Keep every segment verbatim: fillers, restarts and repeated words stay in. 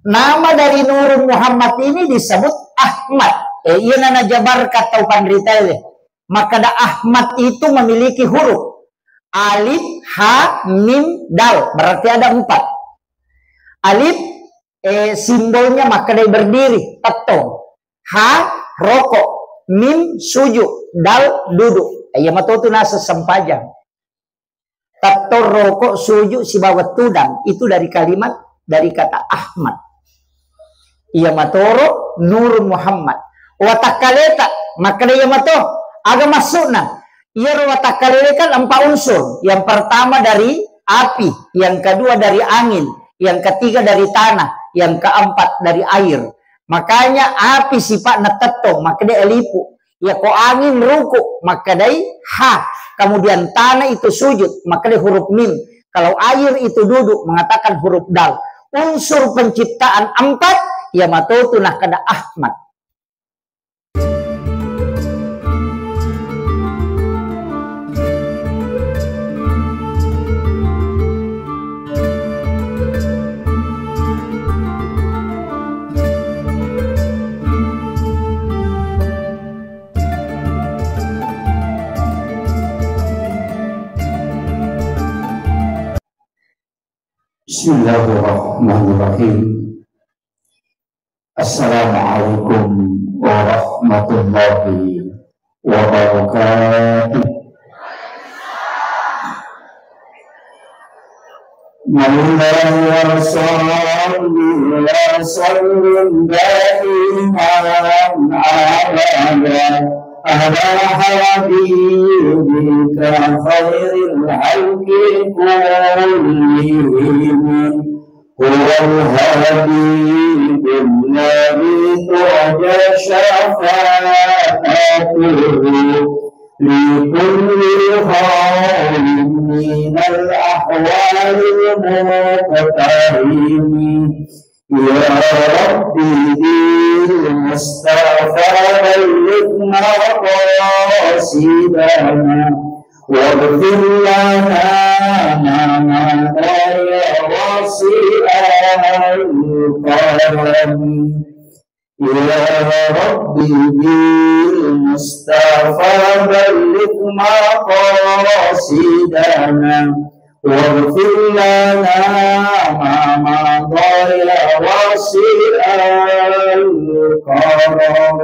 Nama dari Nurun Muhammad ini disebut Ahmad. Eh, iya nana jabarka tau panritae. Makkada Ahmad itu memiliki huruf alif, ha, mim, dal. Berarti ada empat. Alif, eh, simbolnya makkada berdiri, tettong. Ha, rokok. Mim, sujud. Dal, duduk. Iya matotu naseng sempajang. Tettong, rokok, sujud, sibawa tudang. Itu dari kalimat, dari kata Ahmad. Iya matoro Nurun Muhammad. Watakkaleta, makkada iya mato. Aga maksudna? Iyaro watakkaleta kan empat unsur. Yang pertama dari api, yang kedua dari angin, yang ketiga dari tanah, yang keempat dari air. Makanya api sifatna tettong, makkada lipu. Yako angin ruku, makkadai ha. Kemudian tanah itu sujud, makkadai huruf mim. Kalau air itu duduk, mengatakan huruf dal. Unsur penciptaan empat, iya matotu nakkada Ahmad. Bismillahirrahmanirrahim. Assalamualaikum warahmatullahi wabarakatuh. مولاي صل وسلم دائما أبدا على حبيبك خير الخلق كلهم. هو الحبيب الذي ترجى شفاعته لكل هول من الأهوال مقتحم. يا رب بالمصطفى بلغ مقاصدنا واغفر لنا ما مضى يا واسع الكرم. يا رب بالمصطفى بلغ مقاصدنا واغفر لنا ما مضى يا واسع الكرم.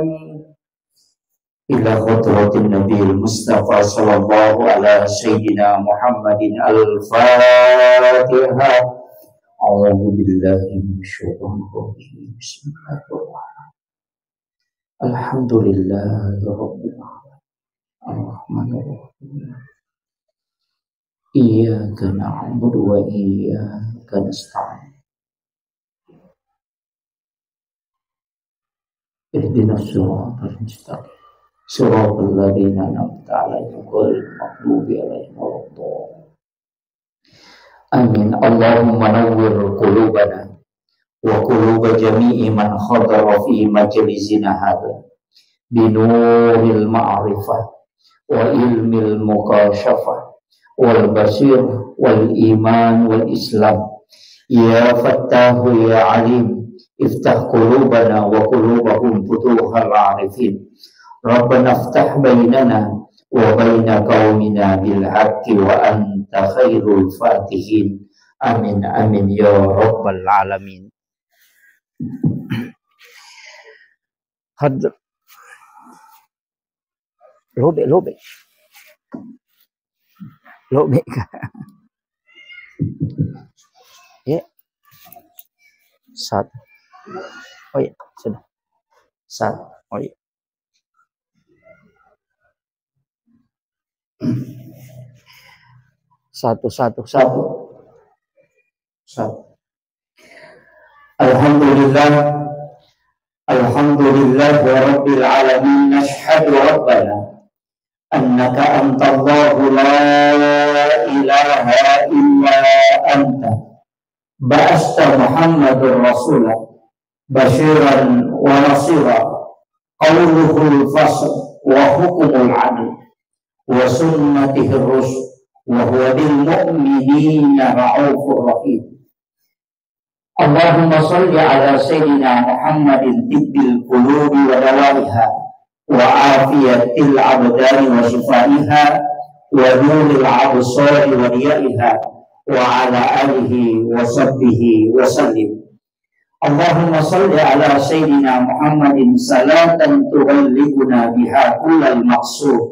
إلى حضرة النبي المصطفى صلى الله على سيدنا محمد الفاتحة. أعوذ بالله من الشيطان الرجيم. بسم الله الرحمن الرحيم. الحمد لله رب العالمين. الرحمن الرحيم. إياك نعبد وإياك نستعين. اهدنا الصراط المستقيم. صراط الذين أنعمت عليهم غير المغضوب عليهم ولا الضالين. آمين. اللهم نور قلوبنا وقلوب جميع من حضر في مجلسنا هذا بنور المعرفة وعلم المكاشفة والبصيرة والإيمان والإسلام. يا فتاح يا عليم، افتح قلوبنا وقلوبهم فتوح العارفين. ربنا افتح بيننا وبين قومنا بالحق وأنت خير الفاتحين. آمين، آمين يا رب العالمين. Hadr-, lobe, lobe. Lobe ka. Ya. Satu. Oh iya, sudah. Satu. Oh iya. Satu, satu, satu. Satu. الحمد لله. الحمد لله رب العالمين. نشهد ربنا أنك أنت الله لا إله إلا أنت. بعثت محمدا رسولا بشيرا ونذيرا. قوله الفصل وحكمه العدل وسنته الرشد وهو بالمؤمنين رءوف رحيم. اللهم صل على سيدنا محمد طب القلوب ودوائها وعافية الأبدان وشفائها ونور الأبصار وضيائها وعلى آله وصحبه وسلم. اللهم صل على سيدنا محمد صلاة تبلغنا بها كل المقصود.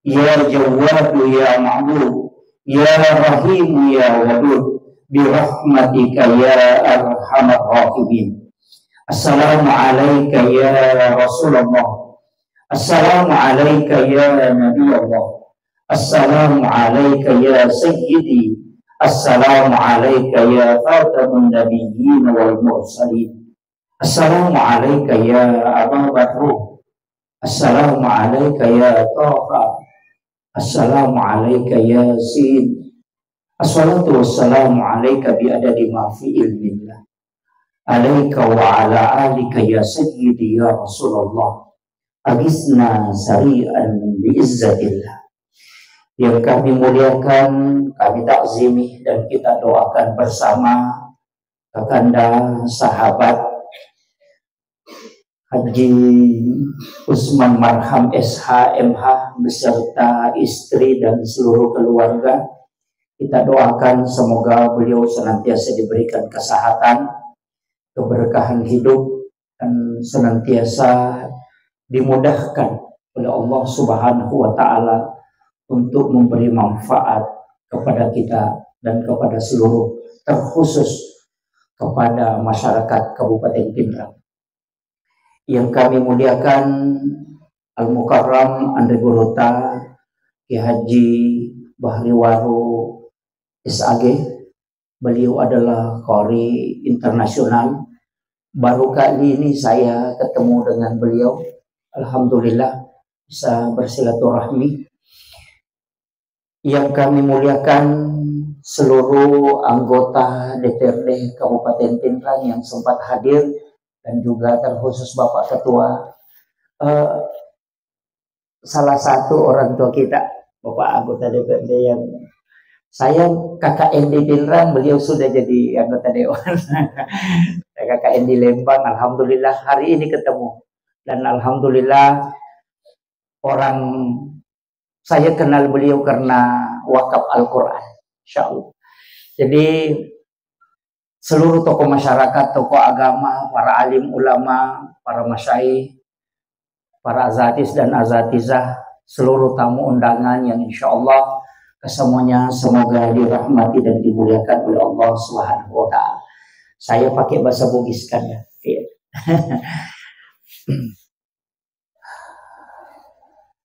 يا جواد يا معبود، يا رحيم يا ودود، برحمتك يا أرحم الراحمين. السلام عليك يا رسول الله. السلام عليك يا نبي الله. السلام عليك يا سيدي. السلام عليك يا خاتم النبيين والمرسلين. السلام عليك يا أبا بكر. السلام عليك يا طه. السلام عليك يا سين. الصلاة والسلام عليك بعدد ما في علم الله. عليك وعلى آلك يا سيدي يا رسول الله. أغثنا سريعا بعزة الله. Yang kami muliakan, kami takzimi, dan kita doakan bersama Kakanda sahabat Haji Usman Marham S H M H beserta istri dan seluruh keluarga. Kita doakan semoga beliau senantiasa diberikan kesehatan, keberkahan hidup, dan senantiasa dimudahkan oleh Allah Subhanahu wa Ta'ala untuk memberi manfaat kepada kita dan kepada seluruh, terkhusus kepada masyarakat Kabupaten Pinrang. Yang kami muliakan Al-Mukarram Andre Gurutta, Kiai Haji Bahri Waru S A G, beliau adalah qari internasional. Baru kali ini saya ketemu dengan beliau. Alhamdulillah, bisa bersilaturahmi. Yang kami muliakan seluruh anggota D P R D Kabupaten Pinrang yang sempat hadir dan juga terkhusus Bapak Ketua. Eh, salah satu orang tua kita, Bapak anggota D P R D yang saya K K N di Pinrang, beliau sudah jadi anggota dewan. Saya K K N di Lembang, alhamdulillah hari ini ketemu. Dan alhamdulillah orang saya kenal beliau karena wakaf Al-Quran, insya Allah. Jadi seluruh tokoh masyarakat, tokoh agama, para alim ulama, para masyayikh, para azatis dan azatizah, seluruh tamu undangan yang insya Allah kesemuanya semoga dirahmati dan dimuliakan oleh Allah Subhanahu wa Ta'ala. Saya pakai bahasa Bugis kan ya. Iya.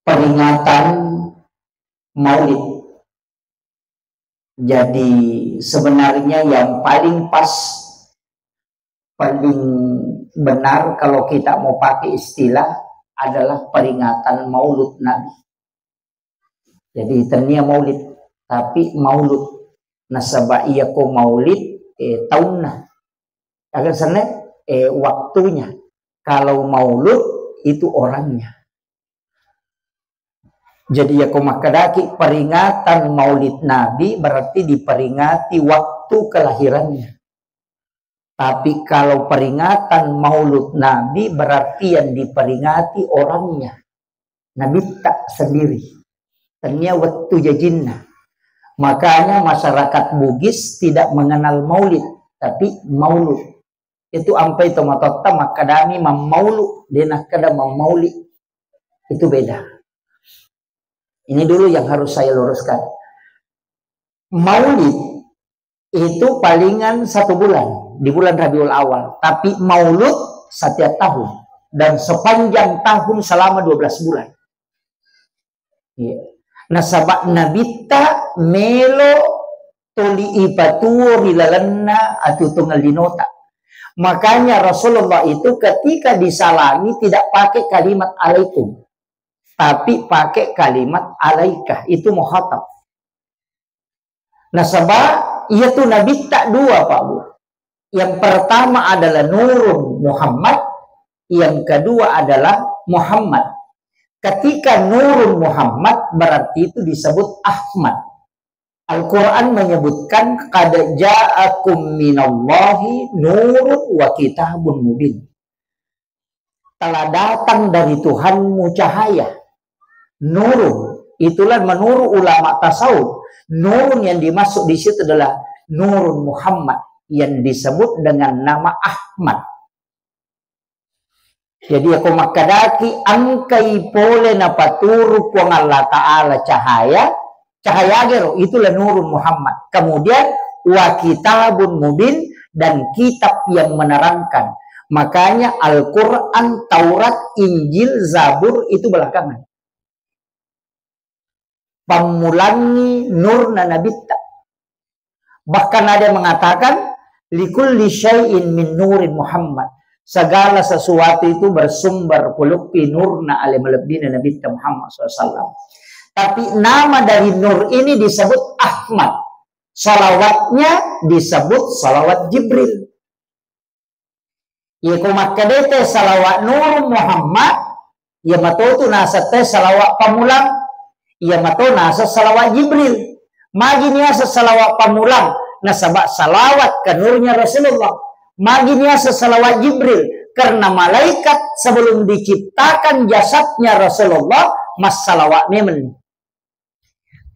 Peringatan Maulid. Jadi sebenarnya yang paling pas, paling benar kalau kita mau pakai istilah adalah peringatan Maulud Nabi. Jadi tennia Maulid, tapi Maulud. Nasaba iya ko Maulid, eh, taunna. Agar sana, eh, waktunya. Kalau Maulud itu orangnya. Jadi iya ko makkedaki peringatan Maulid Nabi berarti diperingati waktu kelahirannya. Tapi kalau peringatan Maulud Nabi berarti yang diperingati orangnya. Nabitta sendiri. Tennia wettu jajinna. Makanya masyarakat Bugis tidak mengenal Maulid, tapi Maulud. Itu ampai tomatoatta makkadami mammaulu, de nakkeda mammauli. Itu beda. Ini dulu yang harus saya luruskan. Maulid itu palingan satu bulan, di bulan Rabiul Awal. Tapi Maulud setiap tahun. Dan sepanjang tahun selama dua belas bulan. Iya. Nasaba Nabitta melo toli ipatuo ri lalenna atuo tongeng linota. Makanya Rasulullah itu ketika disalami tidak pakai kalimat alaikum, tapi pakai kalimat alaika, itu muhatab. Nasaba iya tu Nabitta dua, Pak Bu. Yang pertama adalah Nurun Muhammad, yang kedua adalah Muhammad. Ketika Nurun Muhammad berarti itu disebut Ahmad. Al-Quran menyebutkan, "Qad ja'akum minallahi nurun wa kitabun mubin." Telah datang dari Tuhanmu cahaya. Nurun, itulah menurut ulama tasawuf, nurun yang dimaksud di situ adalah Nurun Muhammad yang disebut dengan nama Ahmad. Jadi, yako makkedaki engkai pole napaturu Puang Allah Ta'ala cahaya, cahaya gero, itulah Nurun Muhammad. Kemudian, wa kitabun mubin, dan kitab yang menerangkan. Makanya Al-Quran, Taurat, Injil, Zabur itu belakangan. Pammulangi nurna nabitta. Bahkan ada yang mengatakan, "Likulli syai'in min nurin Muhammad." Segala sesuatu itu bersumber puluppi nurna ale malebbina Nabitta Muhammad sallallahu alaihi wasallam. Tapi nama dari nur ini disebut Ahmad. Salawatnya disebut salawat Jibril. Iya ko makkeda te salawat Nurun Muhammad, iya mato tu naseng te salawat pamulang, iya mato naseng salawat Jibril. Magi niaseng salawat pamulang, nasaba salawat ke nurnya Rasulullah. Magi niaseng salawat Jibril, karena malaikat sebelum diciptakan jasadnya Rasulullah, massalawat memang.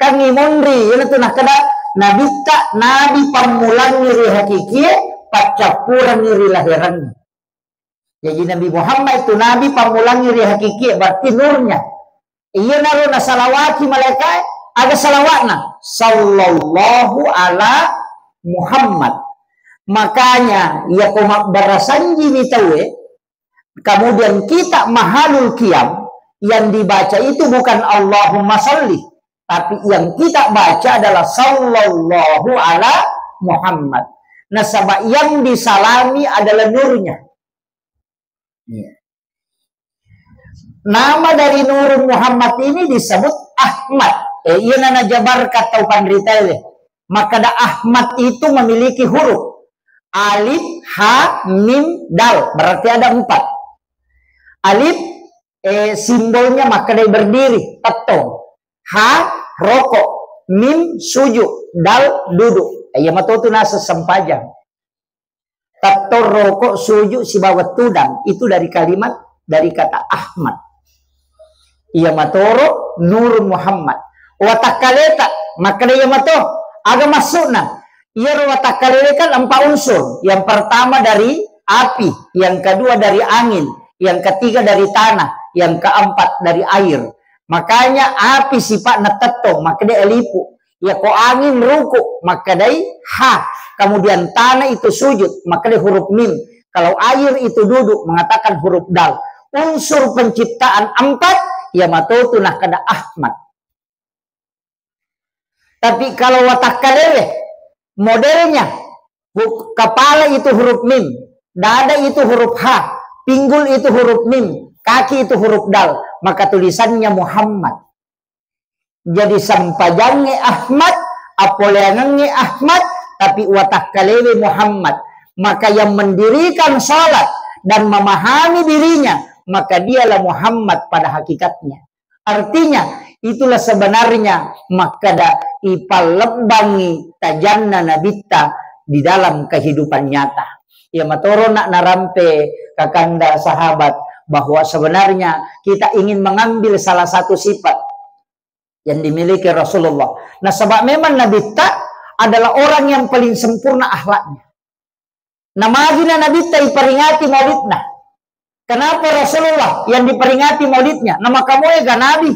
Kan imonri, iyanatu nakkeda, nabitta, nabi pammulangi ri hakikie, paccappurengi ri laherangnge. Jadi Nabi Muhammad itu nabi pammulangi ri hakikie, berarti nurnya. Iyanaro nasalawati malaikae, aga salawatna? Sallallahu ala Muhammad. Makanya, iya ko mabbarasanjiwi tauwe, kemudian kita mahalul qiyam, yang dibaca itu bukan Allahumma salli, tapi yang kita baca adalah sallallahu ala Muhammad. Nasaba yang disalami adalah nurnya. Iya. Nama dari Nurun Muhammad ini disebut Ahmad. Eh, iya nana jabarka tau panritae. Makkeda Ahmad itu memiliki huruf. Alif, ha, mim, dal. Berarti ada empat. Alif, eh, simbolnya makkeda berdiri, tettong. Ha, rokok. Mim, sujud. Dal, duduk. Iya mato tu naseng sempajang. Tettong, rokok, sujud, sibawa tudang. Itu dari kalimat, dari kata Ahmad. Iya matoro Nurun Muhammad. Watakkaleta, makkeda iya mato. Aga maksudna? Iyaro watakkaleta kan empat unsur. Yang pertama dari api, yang kedua dari angin, yang ketiga dari tanah, yang keempat dari air. Makanya api sifatna tettong, makkeda lipu. Yako angin ruku, makkedai ha. Kemudian tanah itu sujud, makkedai huruf mim. Kalau air itu duduk, mengatakan huruf dal. Unsur penciptaan empat, iya mato tu nakkeda Ahmad. Tapi kalau watakkalewe, modelnya, hu-, kepala itu huruf mim, dada itu huruf ha, pinggul itu huruf mim, kaki itu huruf dal, maka tulisannya Muhammad. Jadi sempajangnge Ahmad, appoleangengnge Ahmad, tapi watakkalewe Muhammad. Maka yang mendirikan salat dan memahami dirinya, maka dialah Muhammad pada hakikatnya. Artinya, itulah sebenarnya makkeda ipallebbangi tajanna nabitta di dalam kehidupan nyata. Iya matoro nak narampe kakanda sahabat bahwa sebenarnya kita ingin mengambil salah satu sifat yang dimiliki Rasulullah. Nasaba memang nabitta adalah orang yang paling sempurna akhlaknya. Namagina nabitta iperingati maulidna. Kenapa Rasulullah yang diperingati maulidnya? Namakamoega nabi.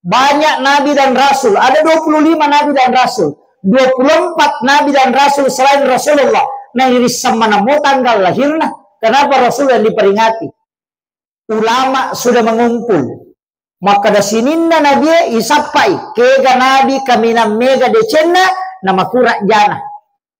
Banyak nabi dan rasul. Ada dua puluh lima nabi dan rasul. Dua puluh empat nabi dan rasul selain Rasulullah. Nah, iri sama namo tanggal lahirna. Kenapa Rasul yang diperingati? Ulama sudah mengumpul. Makkeda sininna nabie isappai, kega nabi kaminang mega decenna, namakura jana.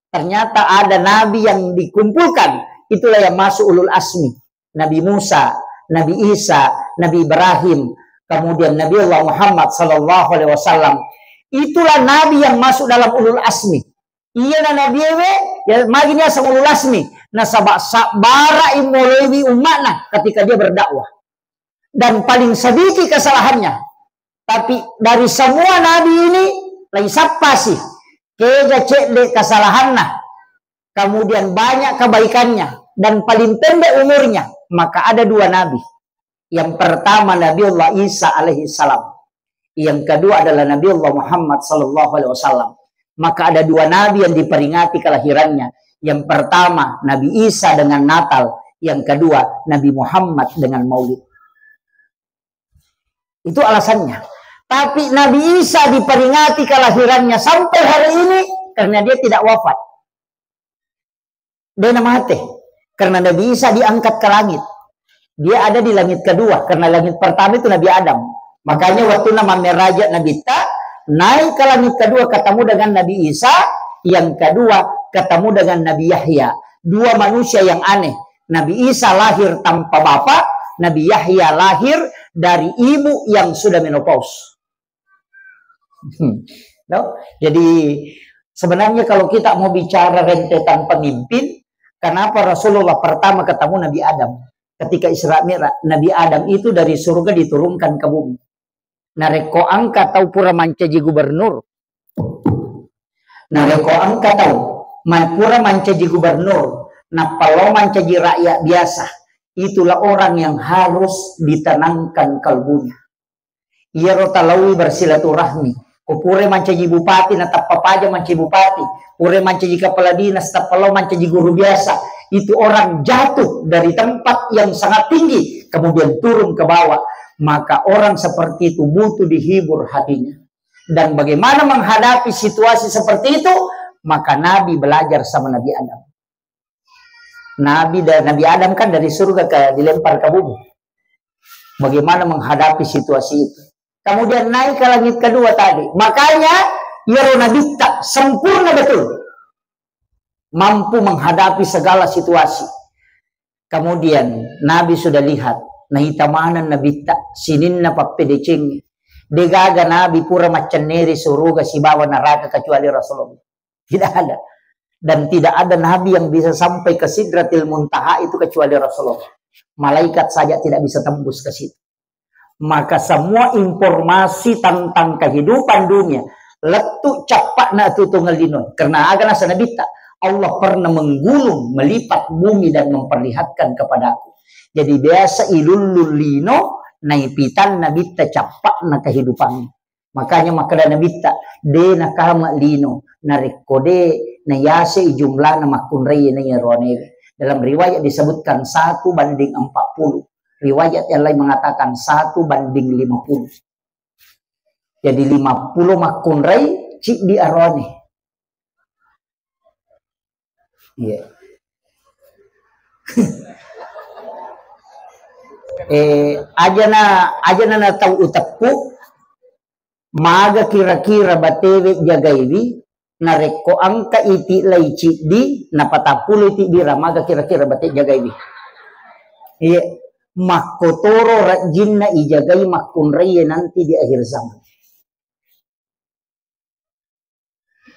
Ternyata ada nabi yang dikumpulkan, itulah yang masuk ulul asmi. Nabi Musa, Nabi Isa, Nabi Ibrahim, kemudian Nabi Allah Muhammad sallallahu alaihi wasallam. Itulah nabi yang masuk dalam ulul asmi. Iyana nabiewe, ya, magi niaseng ulul asmi. Nasaba sabbara imoloiwi umma'na ketika dia berdakwah. Dan paling sedikit kesalahannya. Tapi dari semua nabi ini, laisappasi. Kega cedde kesalahanna, kemudian banyak kebaikannya, dan paling pendek umurnya, maka ada dua nabi. Yang pertama Nabiullah Isa alaihi salam. Yang kedua adalah Nabiullah Muhammad sallallahu alaihi wasallam. Maka ada dua nabi yang diperingati kelahirannya. Yang pertama Nabi Isa dengan Natal, yang kedua Nabi Muhammad dengan Maulid. Itu alasannya. Tapi Nabi Isa diperingati kelahirannya sampai hari ini karena dia tidak wafat. Dia namate. Karena Nabi Isa diangkat ke langit. Dia ada di langit kedua. Karena langit pertama itu Nabi Adam. Makanya waktu nama meraja Nabi Ta, naik ke langit kedua ketemu dengan Nabi Isa, yang kedua ketemu dengan Nabi Yahya. Dua manusia yang aneh. Nabi Isa lahir tanpa bapak, Nabi Yahya lahir dari ibu yang sudah menopause. Hmm. No? Jadi sebenarnya kalau kita mau bicara rentetan pemimpin, kenapa Rasulullah pertama ketemu Nabi Adam? Ketika Isra Mi'raj, Nabi Adam itu dari surga diturunkan ke bumi. Narekko engka tau pura mancaji gubernur, narekko engka tau man-, pura mancaji gubernur, nappa lao mancaji rakyat biasa, itulah orang yang harus ditenangkan kalbunya. Iyaro talaui bersilaturahmi. Ko pura mancaji bupati, natappa paja mancaji bupati. Pura mancaji kepala dinas, tappa lao mancaji guru biasa. Itu orang jatuh dari tempat yang sangat tinggi, kemudian turun ke bawah. Maka orang seperti itu butuh dihibur hatinya. Dan bagaimana menghadapi situasi seperti itu? Maka Nabi belajar sama Nabi Adam. Nabi da-, Nabi Adam kan dari surga ke, dilempar ke bumi. Bagaimana menghadapi situasi itu? Kemudian naik ke langit kedua tadi. Makanya, iyaro Nabitta sempurna betul. Mampu menghadapi segala situasi. Kemudian, Nabi sudah lihat, naita maneng Nabitta, sininna pappedecengnge. Degaga Nabi pura maccenneri suruga sibawa neraka kecuali Rasulullah. Tidak ada. Dan tidak ada nabi yang bisa sampai ke Sidratil Muntaha itu kecuali Rasulullah. Malaikat saja tidak bisa tembus ke situ. Maka semua informasi tentang kehidupan dunia, lettu cappa'na tu tongeng lino. Karena aga nasa Nabitta, Allah pernah menggunung, melipat bumi dan memperlihatkan kepadaku. Jadi biasa ilullung lino, naipitan Nabitta cappa'na kehidupan. Makanya makkeda Nabitta, de nakama lino, narekko de nayasei jumlana makkunrai naiya roanewe. Dalam riwayat disebutkan satu banding empat puluh. Riwayat yang lain mengatakan satu banding lima puluh. Jadi lima puluh makkunrai, ciddi aroane. Iya. Eh, ajana, ajana na tau uteppu, maga kira-kira batewe jagaiwi, narekko engka iti lai ciddi, napatappulo iti bira, maga kira-kira bate jagaiwi. Iya, makkotoro rajinna ijagai makkunraiye nanti di akhir zaman.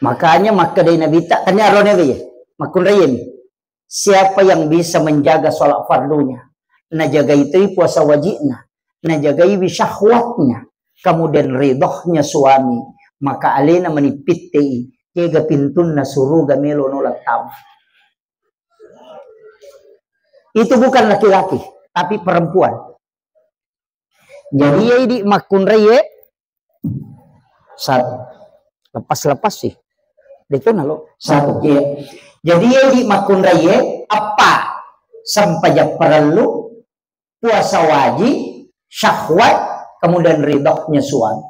Makanya makkedai Nabitta, tania aronewe ye, makkunraiye mi. Siapa yang bisa menjaga sholat fardunya, najagai toi puasa wajibna, najagaiwi syahwatnya, kemudian ridhohnya suami, maka alena manipittei, kega pintunna suruga melo nola tama. Itu bukan laki-laki, tapi perempuan. Jadi, iya idi makkunraiye satu. Lepas-lepas sih. Itu nalo. Satu, iya. Jadi, iya idi makkunraiye, apa? Sempajang parellu, puasa wajib, syahwat, kemudian ridhonya suami.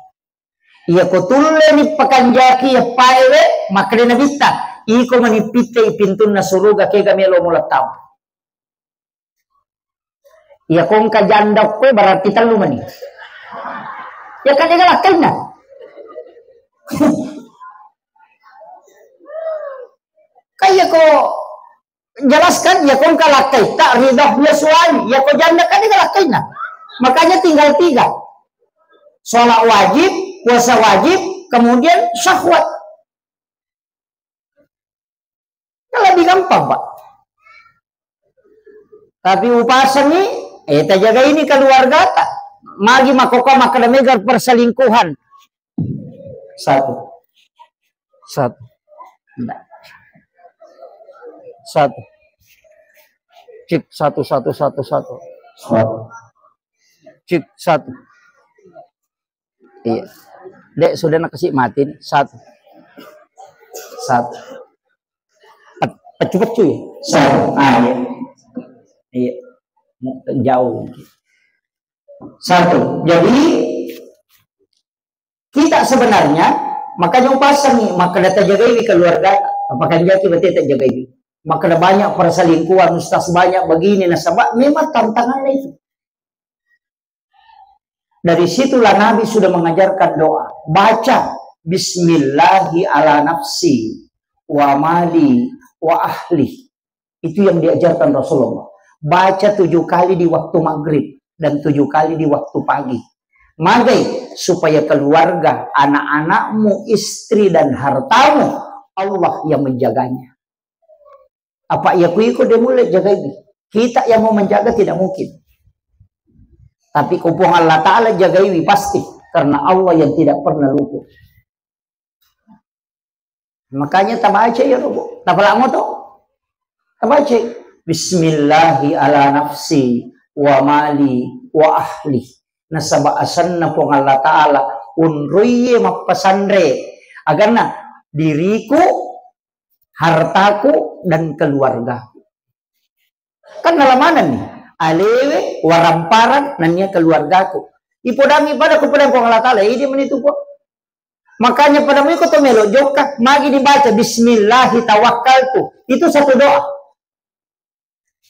Iya ko tulleni pakanjaki ya paewe, makkeda Nabitta, iko manipitte pintunna suruga kega melo mulatama. Iya ko engka janda koe berarti tellu mani. Ya kan dia lakkainna. Kan iya ko jelaskan, ya ko engka lakkaita, ridhonya suami, ya ko janda kan dia lakkainna. Makanya tinggal tiga. Sholat wajib, puasa wajib, kemudian syahwat. Kan lebih gampang, Pak. Tapi upasangi, eh, tajaga ini keluargata. Magi makkokko makkeda mega perselingkuhan. Satu. Satu. Satu. Cek, satu, satu, satu, satu. Satu. Cek, satu. Iya. Dek, sudah nak kasih mati nih. Satu. Satu. Pet-, pecu-pecu ya? Satu. Ah, iya. Iya. Jauh. Satu. Jadi, kita sebenarnya, makanya upasangi, maka data jagaiwi keluarga, apakah jaki berarti tak jagaiwi. Maka ada banyak perselingkuhan, ustaz banyak begini, nasaba memang tantangannya itu. Dari situlah Nabi sudah mengajarkan doa. Baca, "Bismillahi ala nafsi, wa mali, wa ahli." Itu yang diajarkan Rasulullah. Baca tujuh kali di waktu maghrib dan tujuh kali di waktu pagi. Magai, supaya keluarga, anak-anakmu, istri, dan hartamu, Allah yang menjaganya. Apa iya ku iko de mulle jagaiwi. Kita yang mau menjaga tidak mungkin. Tapi ku Puang Allah Ta'ala jagaiwi pasti. Karena Allah yang tidak pernah luput. Makanya tabaca ya, Bu. Tapalamo to. Tabaca. "Bismillahi ala nafsi wa mali wa ahli." Nasaba asenna Puang Allah Ta'ala, unruie mappasanre. Aganna diriku, hartaku, dan keluargaku. Kan nalamanenni, alewe, waramparang, nennia keluargaku. Ipodangi pada kupodang Puang Allah Ta'ala, idi menitu Puang. Makanya pada miko to melo jokka, magi dibaca, "Bismillahi tawakkaltu." Itu satu doa.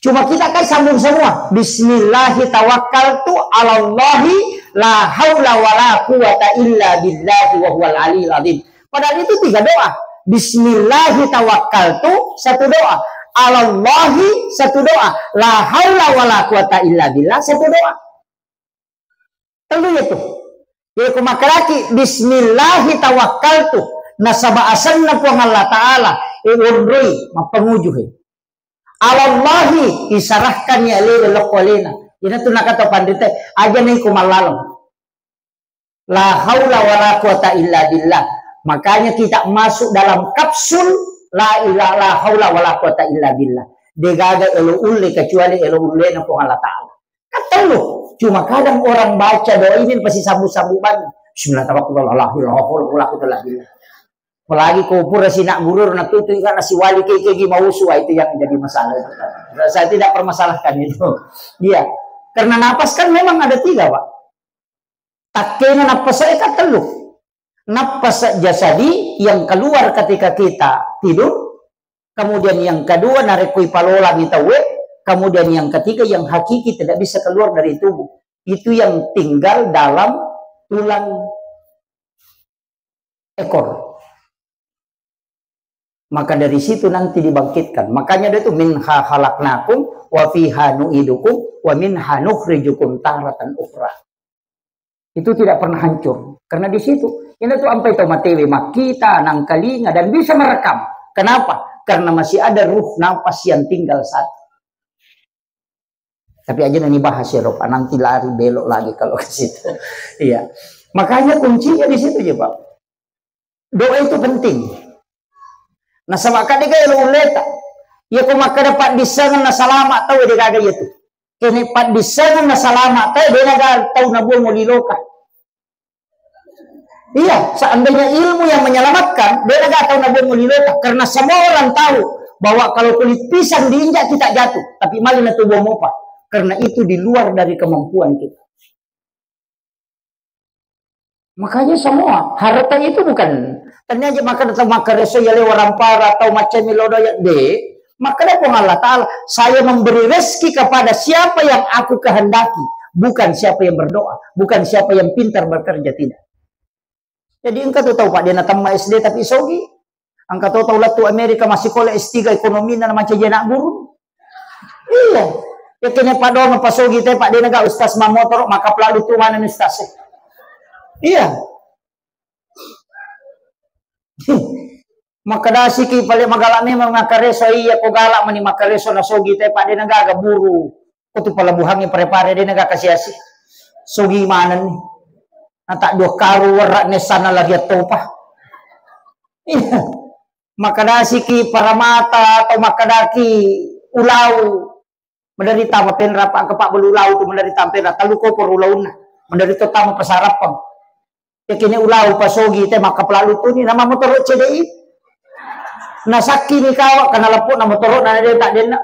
Cuma kita kan sambung semua. "Bismillahi tawakkaltu alallahi la haula wala quwata illa billahi wa huwal aliyil azim." Padahal itu tiga doa. "Bismillahi tawakkaltu," satu doa. "Alallahi," satu doa. "La haula wala quwata illa billah," satu doa. Tellu ya tu. Jadi ku makkalaki, "Bismillahi tawakkaltu." Nasaba asenna Puang Allah Ta'ala, e, wonroi, mappanguju, he. "Alallahi," isarahkan ya lele lokko alena. Ina tu nakata pandrita, aja nai ku mallaleng. La haula wala quwata illa billah. Makanya kita masuk dalam kapsul la ilaha, la haula wala quwata illa billah. Degaga elo ulle kecuali elo ullena Puang Allah Ta'ala. Kan tellu. Cuma kadang orang baca doa ini pasti sambung-sambung banget. Bismillah tawakkaltu ala Allah, la haula wala quwata illa billah. Apalagi ko pura sinak guru na tutu kan nasiwali ke ke gi mausu, ah, itu yang jadi masalah itu. Saya tidak permasalahkan itu. Iya. Karena napas kan memang ada tiga, Pak. Takkena nappasa e kan tellu. Nappasa jasadi yang keluar ketika kita tidur, kemudian yang kedua narekko ipalolangi tauwe, kemudian yang ketiga yang hakiki tidak bisa keluar dari tubuh. Itu yang tinggal dalam tulang ekor. Maka dari situ nanti dibangkitkan. Makanya dia itu, "Minha khalaqnakum wa fiha nu'idukum wa minha nukhrijukum taratan ukhra." Itu tidak pernah hancur. Karena di situ, ini tuh sampai tau matewe, makkita, nangkalinga, dan bisa merekam. Kenapa? Karena masih ada ruh nafas yang tinggal satu. Tapi aja nani bahas ya, Rob. Nanti lari belok lagi kalau ke situ. Iya. Makanya kuncinya di situ ya, Pak. Doa itu penting. Nasaba kadega elo ulleta. Iya ko makkeda paddissengenna salama tau, degaga iya tu. Kene paddissengenna salama tau, degaga tau nabuang liloka. Iya, seandainya ilmu yang menyelamatkan, degaga tau nabuang liloka. Karena semua orang tahu bahwa kalau kulit pisang diinjak kita jatuh, tapi mali na tubuh mopa. Karena itu di luar dari kemampuan kita. Makanya semua harta itu bukan tanya aja maka datang maka reso ya lewa rampara atau macam lodo ya de. Maka ada Puang Allah Ta'ala, "Saya memberi rezeki kepada siapa yang aku kehendaki, bukan siapa yang berdoa, bukan siapa yang pintar bekerja, tidak." Jadi engka tu tau, Pak, dia natamma S D tapi sogi. Engka to tau lettu Amerika massikola S tiga ekonomi na mancaji anak guru. Iya. Ya kene padong pasogi te, Pak, dia naga ustaz mamotoro maka pelalu tu mana ustaz. Iya. Makadasiki pale magala memang makareso, iya ko gala mani makareso na sogi te, Pak, dia naga buru. Ko tu pelabuhangnge pare-pare de naga kasiasi. Sogi manenni. Nata dua karu werra nessana lagi topa. Iya. Makkedasiki paramata atau makkedaki ulau, menderita mapenra, apa engka pabbelu ulau tu menderita mapenra, tellu koporo ulaunna, menderita tama pasarappang. Yakini ulau pasogi te makkapelalu tuni, nama motoro C D I. Nasakkini kawa, kana leppo na motoro na de tak denna.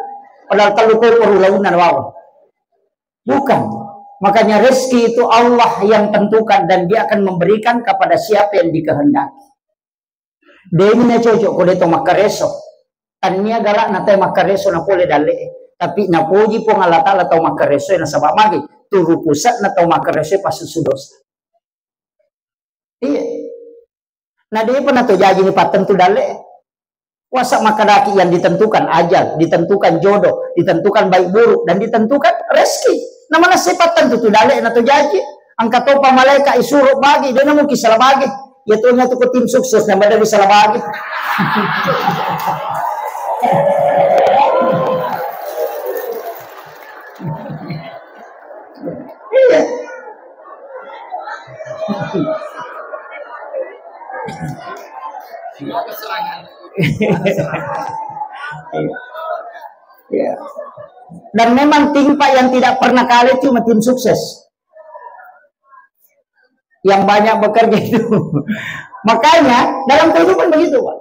Padahal tellu koporo ulaunna wawa. Bukan. Makanya rezeki itu Allah yang tentukan dan Dia akan memberikan kepada siapa yang dikehendaki. Demi na cocok ko de to makkareso. Tania galak na tau makkareso na pole dalle. Tapi napoji Puang Allah Taala tau makkareso, nasaba magi turu pusat na tau makkareso pasusu dosa. Iya. Na depa na to jaji ni pattentu dalle. Wasa makkedaki yang ditentukan ajal, ditentukan jodoh, ditentukan baik buruk, dan ditentukan rezeki. Na mana sepat tentu tu dalek na tu jaji. Angka topa malaikat isuro bagi, dia namu kisala bagi. Ya tu na tu ko tim sukses na madari salah bagi. Iya. Ya. Dan memang tim Pak yang tidak pernah kalah cuma tim sukses. Yang banyak bekerja itu. Makanya dalam kehidupan begitu, Pak.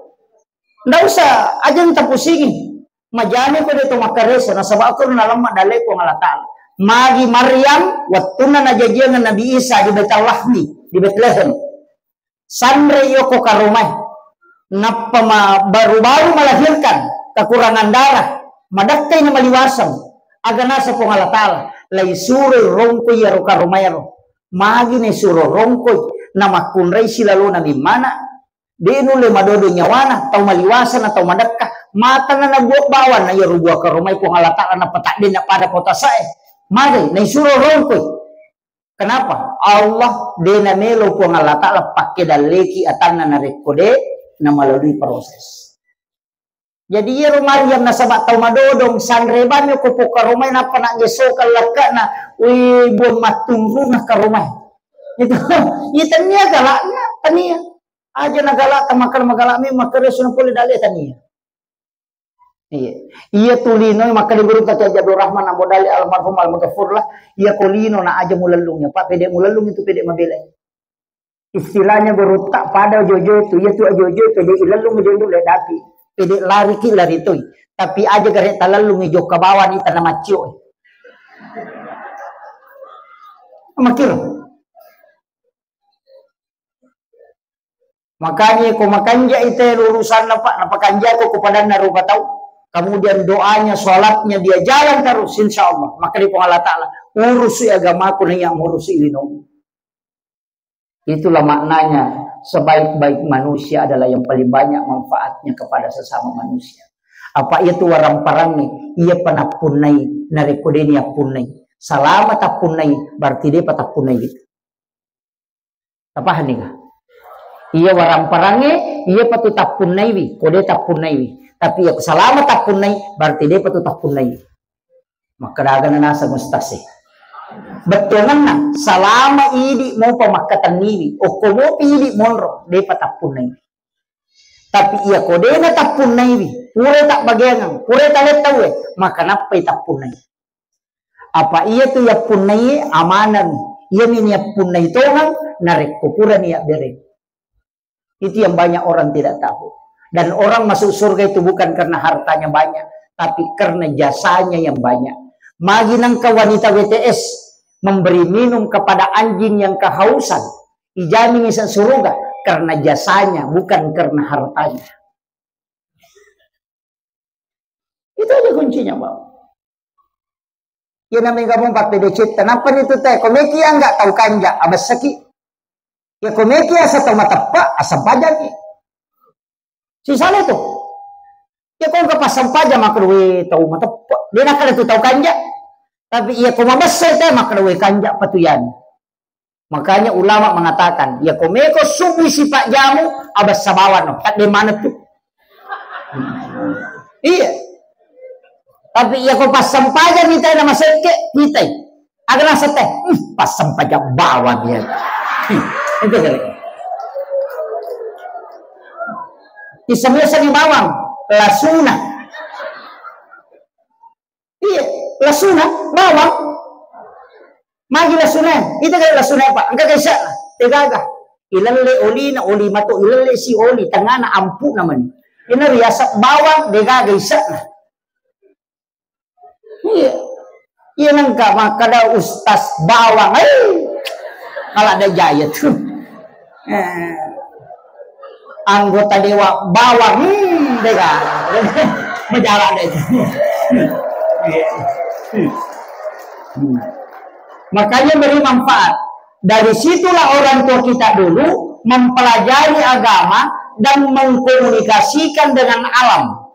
Ndak usah, aja nta pusingi. Majani ko de to makkareso, nasaba ko nalemma dalle Puang Allah Taala. Magi Maryam, wettunna najajiang Nabi Isa di Baitul Lahmi, di Betlehem. Sanre iyo ko karomai. Nappa ma-, baru-baru melahirkan, kekurangan darah, madakkai na maliwaseng. Aga nasa Puang Allah Taala, lai suroi rongkoi iyaro karomaero. Magi ne suro rongkoi, namakkunrai silalona mimmana. De nulle madodo nyawana, tau maliwasa na tau madekka, matana nabuat bawanna iyaro bua karomai Puang Allah Taala napataddenna pada potasae. Magai naisuro rongkoi. Kenapa? Allah de namelo Puang Allah Taala pakke dalleki atanna narekko de namalalui proses. Jadi iyaro Maryam nasaba tau madodong, sanre bami ko pokaromai nappa naggesokang lekkana, wih, buang mattunruna karomai. Itu, iya tania galakna, tania. Aja na galak, ta makkeda magalak memang, makkeda suna pole dale tania. Iya. Iya tu lino, makkeda guru ta Kiai Abdul Rahman Ambo Dale almarhum Al Mughafur lah, iya ko lino na aja mulellung ya, Pak, pede mulellung itu pede mabela. Istilahnya guru tak pada jojo itu, iya tu jojo pede ilellung dia dulu dapi. Pede lari ki lari tu. Tapi aja gare talellung jokka bawani tanah macio. Makir. Makanya ko makanja ite urusanna, Pak, napakanjako ko padanna rupa tau. Kemudian doanya, sholatnya dia jalan terus, insya Allah. Maka di Allah Ta'ala, urusi agamaku na iya murusi lino. Itulah maknanya, sebaik-baik manusia adalah yang paling banyak manfaatnya kepada sesama manusia. Apa iya tu waramparangnya, iya panappunnai, narekko deni appunnai. Salama tappunnai, berarti depa tappunnai gitu. Tapahanni ga? Iya waramparangnge, iya patu tappunnaiwi, kode tappunnaiwi. Tapi iya salama tappunnai, berarti de patu tappunnaiwi. Makkadaga na naseng ustaz e. Bettuanna, salama idi mopa makkatenniwi, okko mopi idi monro, de patappunnaiwi. Tapi iya kodena tappunnaiwi, pura tabbageangang, pura taletta we, maka nappai tappunnai. Apa iya tu yappunnai amanami. Iyami yappunnai tongeng narekko purani yabbere. Itu yang banyak orang tidak tahu. Dan orang masuk surga itu bukan karena hartanya banyak, tapi karena jasanya yang banyak. Magi nengka wanita W T S memberi minum kepada anjing yang kehausan, ijamin isa surga karena jasanya, bukan karena hartanya. Itu aja kuncinya, Pak. Iya namanya gabung Pak P D C, kenapa itu teh? Komeki ya nggak tahu kanja, abessaki. Ya komeki asa tau mateppa, asempajaki. Sisale tu. Ya ko engka passempaja makkeda we tau mateppa. De nakkeda tu tau kanja. Tapi iya ko mabessa te makkeda we kanja patuyani. Makanya ulama mengatakan, ya ko meko subuh sipak jamu, abessa bawang no. Tak de mana tu. Iya. Tapi iya ko passempaja mitai na masekke, mitai. Aga naseng teh, "Hmm, passempajang bawang ya." Hmm, itu kira-kira. Iseng-iseng bawang, lasuna. Iya, lasuna, bawang. Magi lasuna, itu kan lasuna, Pak. Engka kaisa, degaga. Ilelle olina, oli mato, ilelle si oli, tengana ampu namanya. Ini riasa bawang, degaga isana. Iya. Iya, nengka makkada Ustaz Bawang. Eh. Kalau ada jaya tuh. Eh. Anggota dewa Bawang. Hmm, dega. Berjalan deh itu. Iya. Hmm. Makanya beri manfaat. Dari situlah orang tua kita dulu mempelajari agama dan mengkomunikasikan dengan alam.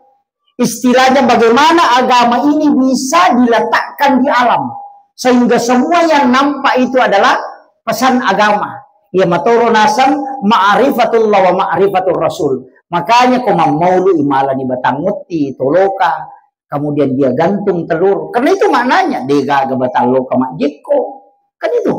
Istilahnya bagaimana agama ini bisa diletakkan di alam. Sehingga semua yang nampak itu adalah pesan agama. Ya matoro nasang ma'rifatullah wa ma'rifatur rasul. Makanya ko mammaulu imalani batang utti, toloka, kemudian dia gantung telur. Karena itu maknanya, degaga batang loka majjekko. Kan itu.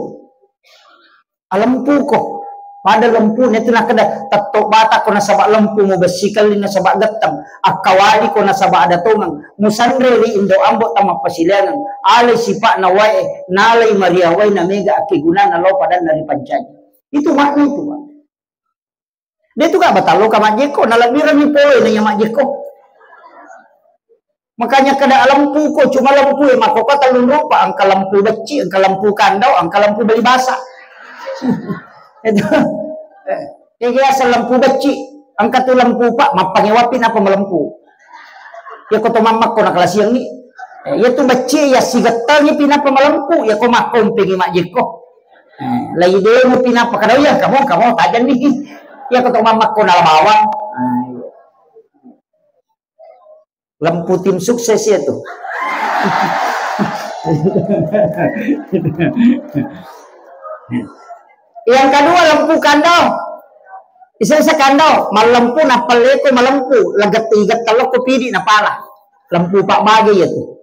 Alempuko. Pada lempu itu nakkeda, tetto bata ko nasaba lempu, mu bessi kelli nasaba getteng, akkawali ko nasaba ada tongeng, musanre ri indo ambo tamappasileangeng, alai sipa'na wae, nalai maria wae na mega akkegunana lao padanna ri pancaji. Itu makna itu, Pak. De tu ka batang loka majjekko, nalebbirengngi pole na iya majjekko. Makanya kada lempuko, cuma lempu e makkokko tellung rupa, engka lempu becci, engka lempu kandau, engka lempu beli basa. Itu. Eh, iya biasa lempu becci, engka tu lempu pa, mappangewapi napa malempu. Ya ko to mammakko na kalasiang ni. Eh, iya tu becci ya sigettangi pi napa malempu, ya ko makkompengi majjekko. Eh, lai demo pi napa kada iya kamu, kamu tajang ni. Ya ko to mammakko na bawang. Ah, iya. Lempu tim sukses ya tuh. Yang kedua lempu kandau. Isa-isa kandau, malempu napaleko malempu, leget iget telokko pidi napala. Lempu pak bage ya tuh.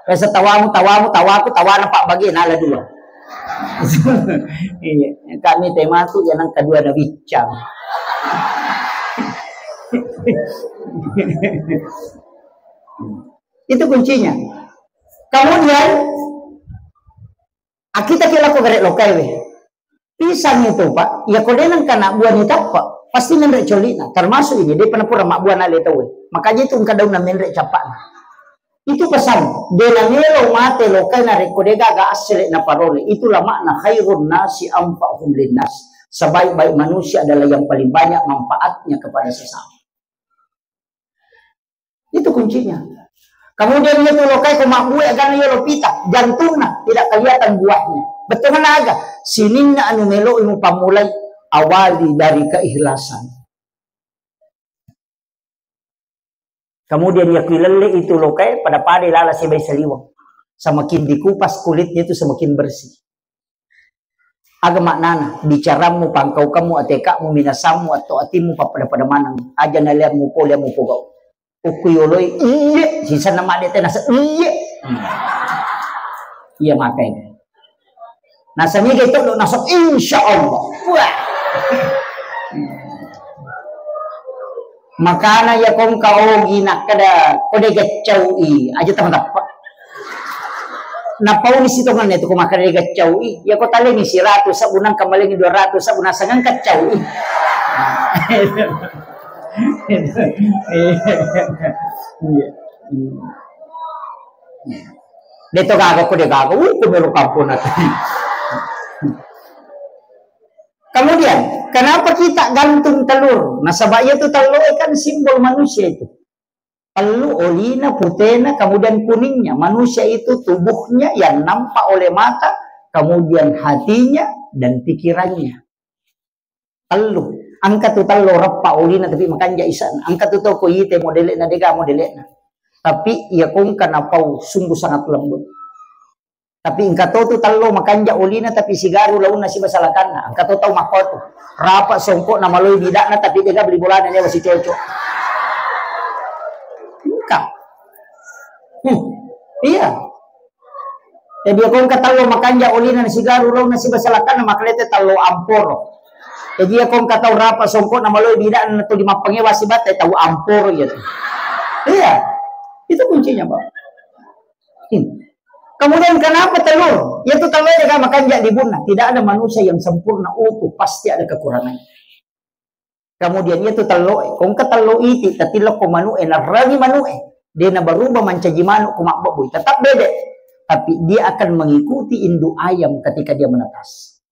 Biasa tawamu, tawamu, tawaku, tawana pak bage nala dua. Iya, kami tema tuh yang kedua na biccang. Itu kuncinya. Kemudian, akita ki lako gare lokai we. Pisang itu, Pak, ya ko de nengka na buah ni tappa, pasti menre colina. Termasuk ini, de pernah pura mak buah na le tau we. Makanya itu engka daun na menre capakna. Itu pesan, de na melo mate lokai na rekko de gaga assele na parole. Itulah makna khairun nasi anfa'uhum linnas. Sebaik-baik manusia adalah yang paling banyak manfaatnya kepada sesama. Itu kuncinya. Kemudian iya tu lokai ko mabbue agana iya lo pita, jantungna tidak kelihatan buahnya. Betul mana aga? Sininna anu melo imu pammulai awali dari keikhlasan. Kemudian iya kuilelle itu lokai pada-pada lala sibai saliweng. Semakin dikupas kulitnya itu semakin bersih. Aga maknana, bicarammu, pangkaukammu, ateka'mu, minasammu, atto atimmu, pappada-pada maneng. Aja naleammu pole, ammu pogau. Ukku yoloi, iye, sisanna madde te nasa, iye. Iya makai. Nasa niga itu lo nasa, insya Allah. Wah. Makana iya kongka ogi nakkeda kode gaccau i, aja tama tappa. Napauni sitongenna itu ko makkeda gaccau i, iya ko talengi siratu sabbu nang kamalengi dua ratu sabbu nasangeng kaccau i. Iya. Deto gaga ko de gaga, uh, ko melo kampung nanti. Kemudian, kenapa kita gantung telur? Nasaba iya tu telur kan simbol manusia itu. Tellu, olina, putena, kemudian kuningnya. Manusia itu tubuhnya yang nampak oleh mata, kemudian hatinya dan pikirannya. Tellu. Engka tu tello reppa olina tapi makanja isana. Engka tu toko ite modele'na dega modele'na. Tapi iya kongka napau sungguh sangat lembut. Tapi engka to tu tello makanja olina tapi sigaru launna siba salakanna. Engka to tau makko tu. Rapa songko na maloi bidakna tapi dega beli bolana nyawa si cocok. Engka. Hmm. Iya. Jadi ko engka tello makanja olina sigaru launna siba salakanna makalete tello amporo. Jadi, ya, kong katau rapa songkok nama lo bidang na tuli mappangewa sibatta tau amporo, ya. Iya. Itu kuncinya, Pak. Hmm. Kemudian kenapa telur? Ya, itu telur ya, kan, makanya di bunna. Tidak ada manusia yang sempurna utuh, pasti ada kekurangannya. Kemudian itu tello, kong ke tello iti, tatillo ko manu e, narrangi manu e. Dia na berubah mancaji manu ko mabbebbui, tetap beda. Tapi dia akan mengikuti induk ayam ketika dia menetas.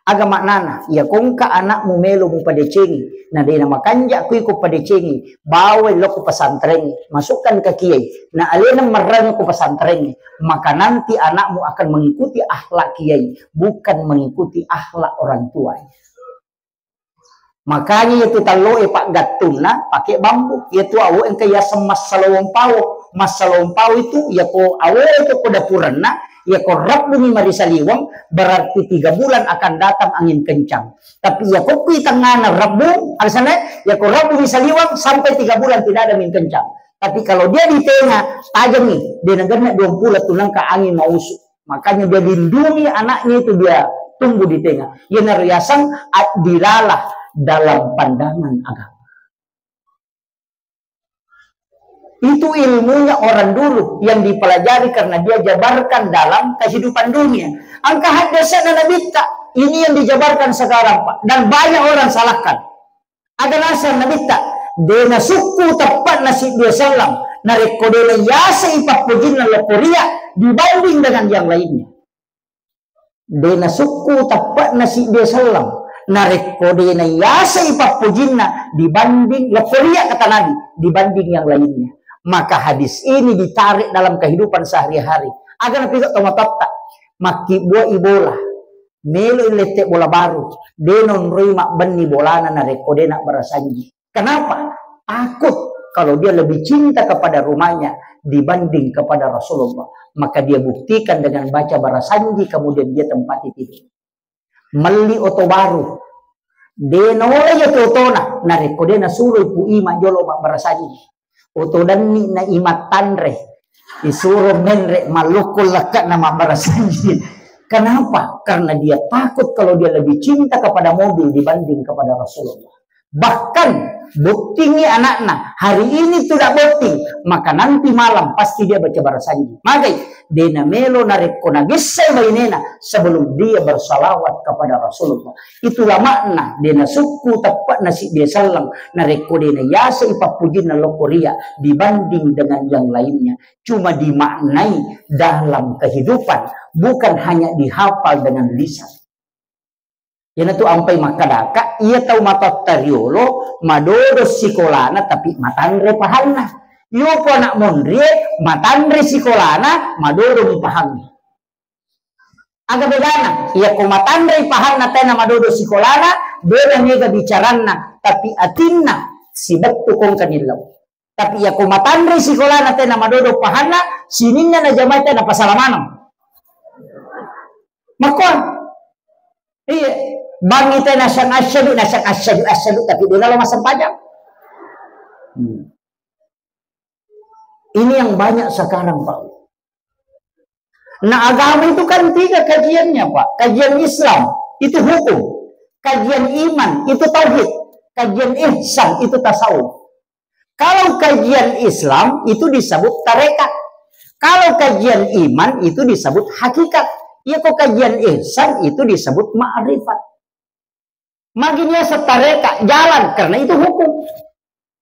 Aga maknana, ya kongka anakmu melo mupadecengi, na dena makanja kui ko padecengi, bawa lo ko pesantren, masukkan ke kiai, na alena merrangi ko pesantren, maka nanti anakmu akan mengikuti akhlak kiai, bukan mengikuti akhlak orang tuanya. Makanya itu tallo e paggattunna pakai bambu. Itu awo engka yaseng massalowong pawo. Massalowong pawo itu ya ko awo itu ko dapurenna, ya ko rabbuni marisaliweng, berarti tiga bulan akan datang angin kencang. Tapi ya ko kui tengahna rebbu, alasannya ya ko rabbuni saliweng sampai tiga bulan tidak ada angin kencang. Tapi kalau dia di tengah, tajam nih, dia negara dua puluh tunang ke angin mausu. Makanya dia lindungi anaknya itu, dia tunggu di tengah. Iyanaro yaseng addilalah dalam pandangan agama. Itu ilmunya orang dulu yang dipelajari karena dia jabarkan dalam kehidupan dunia. Engka haddese'na Nabitta, ini yang dijabarkan sekarang, Pak. Dan banyak orang salahkan. Aga naseng Nabitta, de nasukku teppe'na siddua selleng, narekko de nayasei pappojinna lokko ria dibanding dengan yang lainnya. De nasukku teppe'na siddua selleng, narekko de nayasei pappojinna dibanding lokko ria, kata Nabi, dibanding yang lainnya. Maka hadis ini ditarik dalam kehidupan sehari-hari. Aga napigau tomatoatta, makkibbuai bola. Melo illette bola baru, de nonroi mabbenni bolana narekko de nabbarasanji. Kenapa? Takut kalau dia lebih cinta kepada rumahnya dibanding kepada Rasulullah. Maka dia buktikan dengan baca barasanji, kemudian dia tempati tidur. Melli oto baru, de naola iya tu otona, narekko de nasuroi pu ima jolo mabbarasanji. Oto danni na imattanre, isuro menre mallukku lekke'na mabbarasanji. Kenapa? Karena dia takut kalau dia lebih cinta kepada mobil dibanding kepada Rasulullah. Bahkan bottingi anakna, hari ini tidak botting, maka nanti malam pasti dia baca barasanji. Magai, de namelo narekko nagessai bainena sebelum dia bersalawat kepada Rasulullah. Itulah makna de nasukku teppe'na siddua selleng, narekko de nayasei pappujinna lokko ria dibanding dengan yang lainnya. Cuma dimaknai dalam kehidupan, bukan hanya dihafal dengan lisan. Iyanatu ampai makkadaka, iya tau matoatta riolo madodo sikolana tapi matanre pahanna. Iyopo anak monrie matanre sikolana, madodo mi pahanna. Aga bedana? Iyako matanrei pahanna tena madodo sikolana, beda mega bicaranna, tapi atinna sibettu kongka nillau. Tapi iyako matanrei sikolana tena madodo pahanna, sininna najamai tena pasala maneng. Makkuan. Iya, bangi tena sang asyadu, na sang asyadu, asyadu, tapi dia lalu masang pajak. Hmm. Ini yang banyak sekarang, Pak. Nah, agama itu kan tiga kajiannya, Pak. Kajian Islam itu hukum, kajian iman itu tauhid, kajian ihsan itu tasawuf. Kalau kajian Islam itu disebut tarekat. Kalau kajian iman itu disebut hakikat. Iya, kok kajian ihsan itu disebut ma'rifat. Magi niaseng tareka, jalan, karena itu hukum.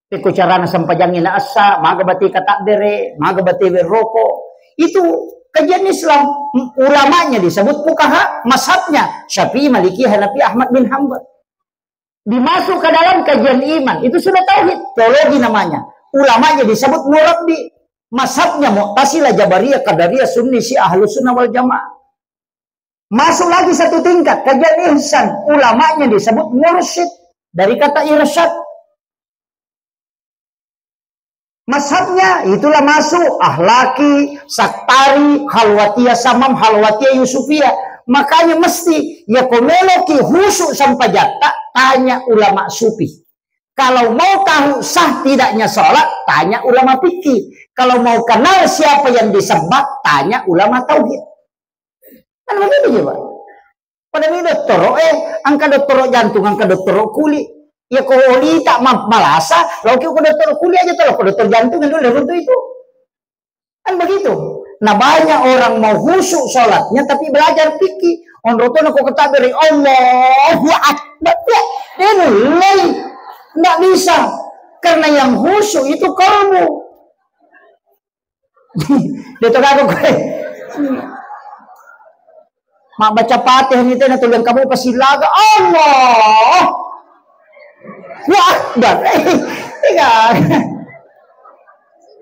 Pekko carana sempajangnge na essa, maga bate katabbere, maga bate berroko. Itu kajian Islam. Ulamanya disebut fukaha, mazhabnya Syafi'i, Maliki, Hanafi, Ahmad bin Hanbal. Dimasuk ke dalam kajian iman, itu sudah tauhid, teologi namanya. Ulamanya disebut murabbi, mazhabnya Mu'tazilah, Jabariyah, Qadariyah, Sunni, Syiah, Ahlus Sunnah wal Jamaah. Masuk lagi satu tingkat, kajian ihsan. Ulamanya disebut mursyid. Dari kata irsyad. Mazhabnya itulah masuk Ahlaki, Saktari, Halwatiyah Samam, Halwatiyah Yusufiyah. Makanya mesti, ya ko meloki khusyuk sampajatta, tanya ulama sufi. Kalau mau tahu sah tidaknya sholat, tanya ulama fikih. Kalau mau kenal siapa yang disembah, tanya ulama tauhid. Kan begitu, coba. Pada mi dottoro, eh, angka dottoro jantung, angka dottoro kuli. Ya ko olita ma-, malasa, loki ko dottoro kuli aja to, ko dottoro jantung dulu runtu itu. Kan begitu. Nah, banyak orang mau khusyuk sholatnya, tapi belajar fikih. Onrotono ko ketabiri, Allahu Akbar. Ya, dia mulai. Nggak bisa. Karena yang khusyuk itu kalbu. Dia tuh kagak gue. Mak baca Fatihah nih, tena tulian kamu pasti laga. Allah. Wah, Akbar. Iya.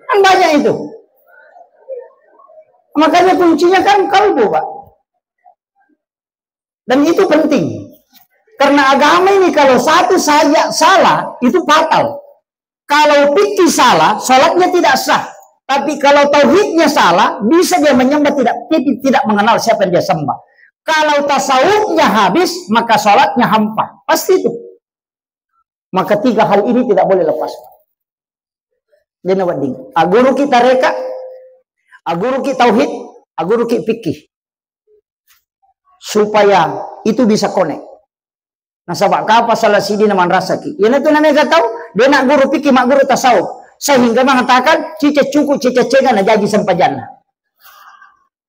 Kan banyak itu. Makanya kuncinya kan kalbu, Pak. Dan itu penting. Karena agama ini kalau satu saja salah, itu fatal. Kalau fikih salah, sholatnya tidak sah. Tapi kalau tauhidnya salah, bisa dia menyembah tidak, tidak, tidak mengenal siapa yang dia sembah. Kalau tasawufnya habis, maka sholatnya hampa. Pasti itu. Maka tiga hal ini tidak boleh lepas. Dena wedding. Aguruki tareka, aguruki tauhid, aguruki fikih. Supaya itu bisa connect. Nasaba kapa salah sidi na manrasaki. Iyana tu namega tau, dena guru fikih, magguru tasawuf. Sehingga mengatakan, cica cuku, cica cega na jaji sempajanna.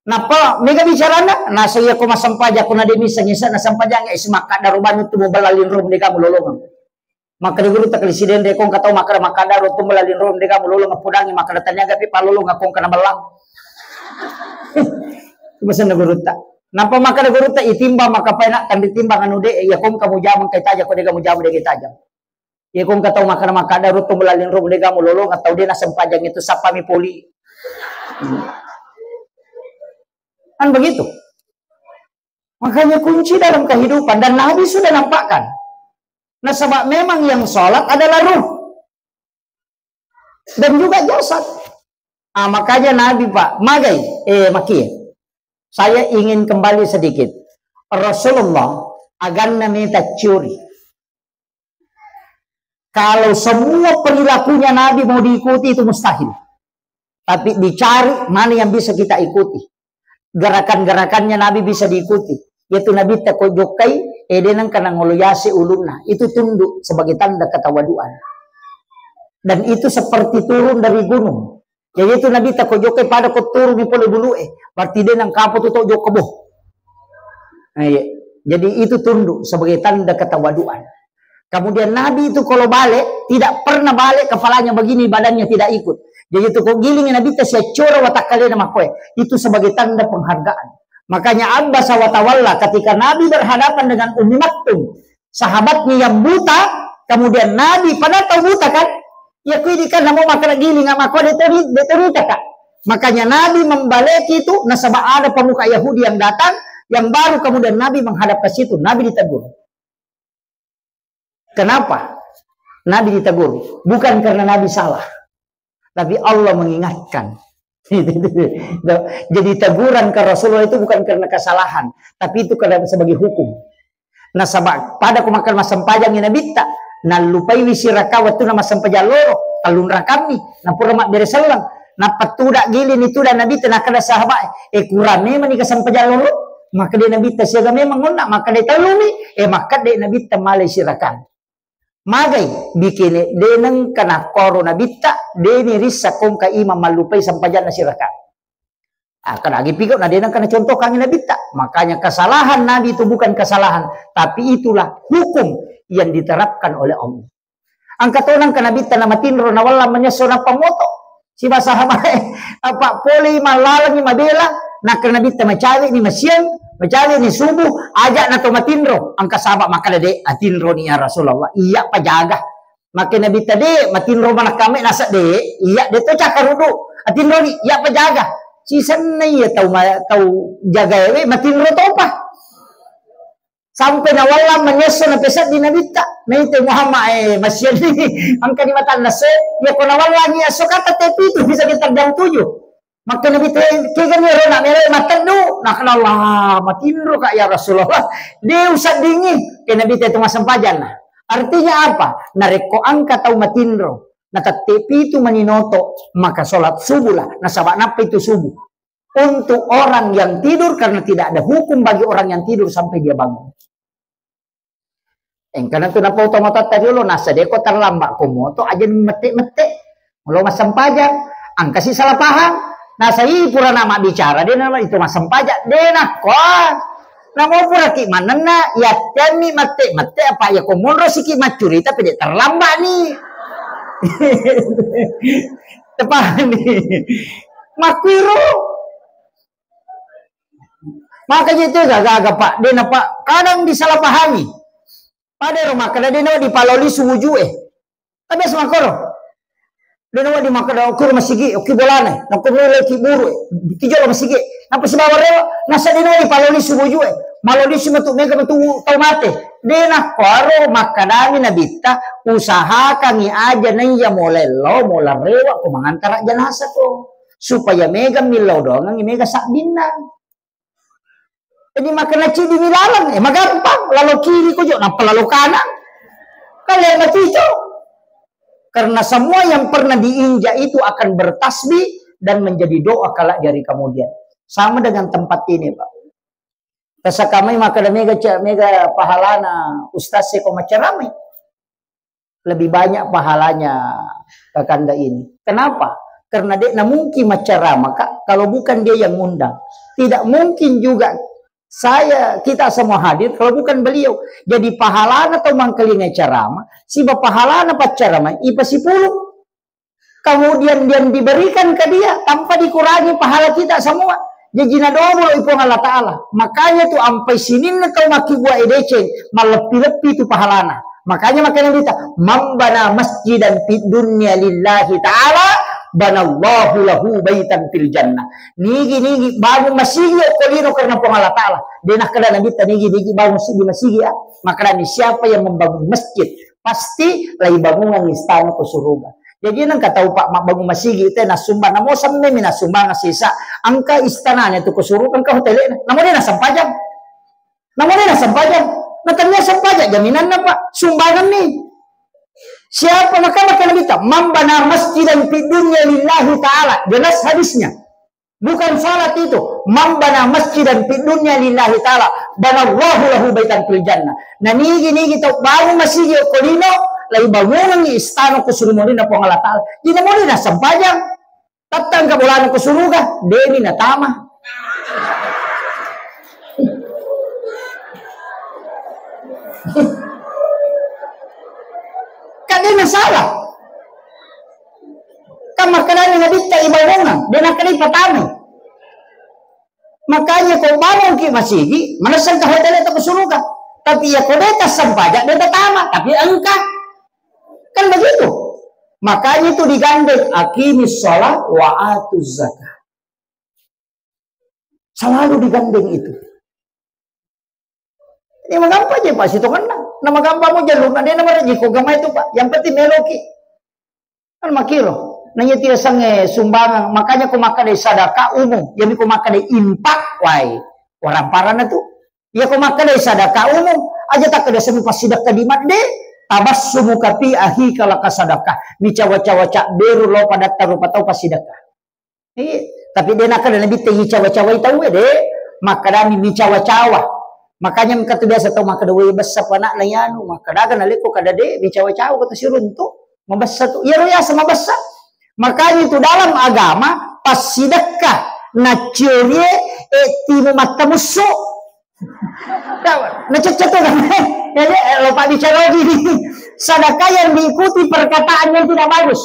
Nappa mega bicarana, nasa iya ko massempajang ko na de misseng isa na sempajang, eh, si makkadaro banu tu mubella linro de kamu lolongeng. Makkeda guru takali sidenre ko engka tau makkeda makkadaro tu mubella linro de kamu lolongeng podangi makkeda taniaga pi palolongeng ko engka na bellang. Itu masenna gurutta. Nappa makkeda gurutta itimbang makkapaina kan ditimbang anu de, iya ko engka mujamang kai tajang ko de ga mujamang de ga tajang. Iya ko engka tau makkeda makkadaro tu mubella linro de kamu lolongeng tau de na sempajang itu sappami poli. Kan begitu. Makanya kunci dalam kehidupan dan Nabi sudah nampakkan. Nasaba memang yang sholat adalah ruh dan juga jasad. Ah, makanya Nabi, Pak, magai, eh, maki. Saya ingin kembali sedikit. Rasulullah aganna meta curi. Kalau semua perilakunya Nabi mau diikuti itu mustahil. Tapi dicari mana yang bisa kita ikuti. Gerakan-gerakannya Nabi bisa diikuti. Yaitu Nabi tako jokkai, eh, de nengka nangolo yase ulunna. Itu tunduk sebagai tanda ketawaduan. Dan itu seperti turun dari gunung. Jadi itu Nabi tako jokkai pada ko turungi pole bulu eh. Berarti de nengka apa tu to jokka boh. Nah, iya. Jadi itu tunduk sebagai tanda ketawaduan. Kemudian Nabi itu kalau balik, tidak pernah balik kepalanya begini, badannya tidak ikut. Jadi itu kok giling Nabi tasiaccora watakkalena makkoe. Itu sebagai tanda penghargaan. Makanya Abbas wa tawalla ketika Nabi berhadapan dengan Ummi Maktum, sahabatnya yang buta, kemudian Nabi pada tahu buta kan? Ya kui di kan mau makan giling makkoe de teri, de terita kak. Makanya Nabi membaleki itu nasaba ada pemuka Yahudi yang datang, yang baru kemudian Nabi menghadap ke situ, Nabi ditegur. Kenapa Nabi ditegur? Bukan karena Nabi salah, tapi Allah mengingatkan. Jadi teguran ke Rasulullah itu bukan karena kesalahan, tapi itu karena sebagai hukum. Nasaba pada ko makkeda massempajang i Nabitta, nallupaiwi siraka wettunna massempajang loro, tellung rakammi, napura mabbere selleng, nappa tuda gilini tuda Nabitta, nakkeda sahabat e, kurang memang ni kasempajang loro, makkeda Nabitta siaga memang onna, makkeda tellumi, e makkeda Nabitta malai sirakang. Magai, bikini deneng kana koro Nabitta, deni rissa kongka imam mallupai sempajanna sirakang. Ah, kadagi pigau na denang kana contoh kangi Nabitta. Makanya kesalahan Nabi itu bukan kesalahan, tapi itulah hukum yang diterapkan oleh Allah. Angka tonang ka Nabitta na matinro na wallang manyesso na pamoto. Siba sahabat apa pole mallalangi mabela, nakka Nabitta macawe ni masiang, macawe ni subuh, aja na to matinro. Angka sahabat makkeda de, atinro ni ya Rasulullah. Iya pajaga. Makkeda Nabitta de, matinro manakkamme nasa de, iya de to cakkarudu. Atinroni, iya pajaga. Sisenna iya tau ma-, tau jagaewe matinro topa. Sampai nawallang manyesso na peseddi Nabitta. Naite Muhammad, eh, masiani. Angka ni matanna se, ya ko nawallangi esso kata te pitu bisa kita jam tujuh. Makkeda Nabitta, kegani ero na melo mateddu? Nakkeda Allah, matinro ka ya Rasulullah. De useddingi. Ke Nabitta itu massempajang na. Artinya apa? Narekko angka tau matinro, na tette pitu maninoto, maka sholat subuh lah. Nasaba nappa itu subuh. untuk orang yang tidur, karena tidak ada hukum bagi orang yang tidur sampai dia bangun. Engkana tu napau tomatoatta riolo, nasa deko terlambat ko moto aja mette-mette. Lo massempajang, engkasi salah paham. Nasa i pura nama bicara, de nama itu massempajang, de nakko. Namo pura ki manenna, yatteanni mette-mette apa ya ko monro siki maccurita pede terlambat ni. Tepahami. Makkiro. Maka je tu gaga-gaga, Pak. De napa kadang disalahpahami. Pada ro makkeda de nawa dipaloli suwuju e. Tapi asmakkoro. De nawa di makkeda okkur masigi, okki bolana, nakko mulai ki buru e. Ki jolo masigi. Napa sibawa rewa, nasa de nawa dipaloli suwuju e. Maloli si metu mega metu tau mate. De nakkoro makkedami nabitta, usahakangi aja naiya molello, mola rewa ko mangantara janasa ko. Supaya mega millau doangengngi mega sabbinna. Jadi makkeda ciddi mi laleng, eh, magampang, lalo kiri ko jo, nappa lalo kanang. Kalian matico. Karena semua yang pernah diinjak itu akan bertasbih dan menjadi doa kelak di hari kemudian. Sama dengan tempat ini, Pak. Tasakamai makkeda mega, mega pahalana ustaz e ko maccaramai. Lebih banyak pahalanya kakanda ini. Kenapa? Karena de namungkin maccarama, Kak, kalau bukan dia yang ngundang. Tidak mungkin juga saya, kita semua hadir kalau bukan beliau. Jadi pahalana tau mangkalinga carama, siba pahalana paccarama, ipa sipulung. Kemudian yang diberikan ke dia tanpa dikurangi pahala kita semua. Jaji nadomo lo Puang Allah Ta'ala. Makanya tu ampai sininna tau makkibua e deceng, malleppi-leppi tu pahalana. Makanya makanya kita, "Man bana masjidan fid dunya lillahi ta'ala, banallahu lahu baitan fil jannah." Nigi-nigi bangun masigi okko lino karena Puang Allah Ta'ala. De nakkeda Nabitta nigi-nigi bangun sigi masigi ya. Makanya siapa yang membangun masjid, pasti lagi bangunan istana ke surga. Jaji nengka tau, Pak, mabbangung masigi te nasumbang, namo semme mi nasumbang sisa. Engka istanana tu ko suruga, engka hotele, namo de nasempajang. Namo de nasempajang. Na tania sempajang jaminanna, Pak. Sumbangan ni. Siapa maka maka Nabitta, "Man bana masjidan fid dunya lillahi ta'ala." Jelas hadisnya. Bukan salat itu. "Man bana masjidan fid dunya lillahi ta'ala, banallahu lahu baitan fil jannah." Nah, nigi-nigi tau bangun masigi okko lino, lagi bangunangi istana ko suruga Puang Allah Ta'ala. Jadi, namo de nasempajang. Tattang ka bolana ko suruga, demi natama. Kan de nasalah. Kan makkedani Nabitta ibangunang, de nakkeda ipatamai. Makanya ko bangunki masigi, manessang ka hotel atau ke surga. Tapi ya ko de tassempajang, de tatama, tapi engka. Kan begitu. Makanya itu digandeng, "Aqimis shalah wa atuz zakah." Selalu digandeng itu. Ini magampang aja, Pak, sitongenna. Nah, magampang mau jalurna, de namarejiko agama itu, Pak. Yang penting meloki. Kan makiro. Nanya tidak sange sumbangan, makanya ko makkeda sadaka umum. Jadi ko makkeda impak, wai. Orang parana tu. Ya ko makkeda sadaka umum, aja takkeda semu passidekka di madde, tabassumuka fi akhika laka sadakah. Micawa-cawa cak beru lo padatta rupa tau passidekka. Iya, tapi de nakkeda Nabitta icawa-cawai tauwe, de. Makkedami micawa-cawa. Makanya engka tu biasa tau makkeda, "We, bessa pana na yanu." Makkedaga nalekko kada de, micawa-cawa ko tu siruntu. Mabessa tu. Iyaro yaseng mabessa. Makanya tu dalam agama, passidekka naciorie, eh, timu mattamussu. Nacecce tu kan. Jadi, eh, lupa bicara lagi. Sedekah yang diikuti perkataan yang tidak bagus.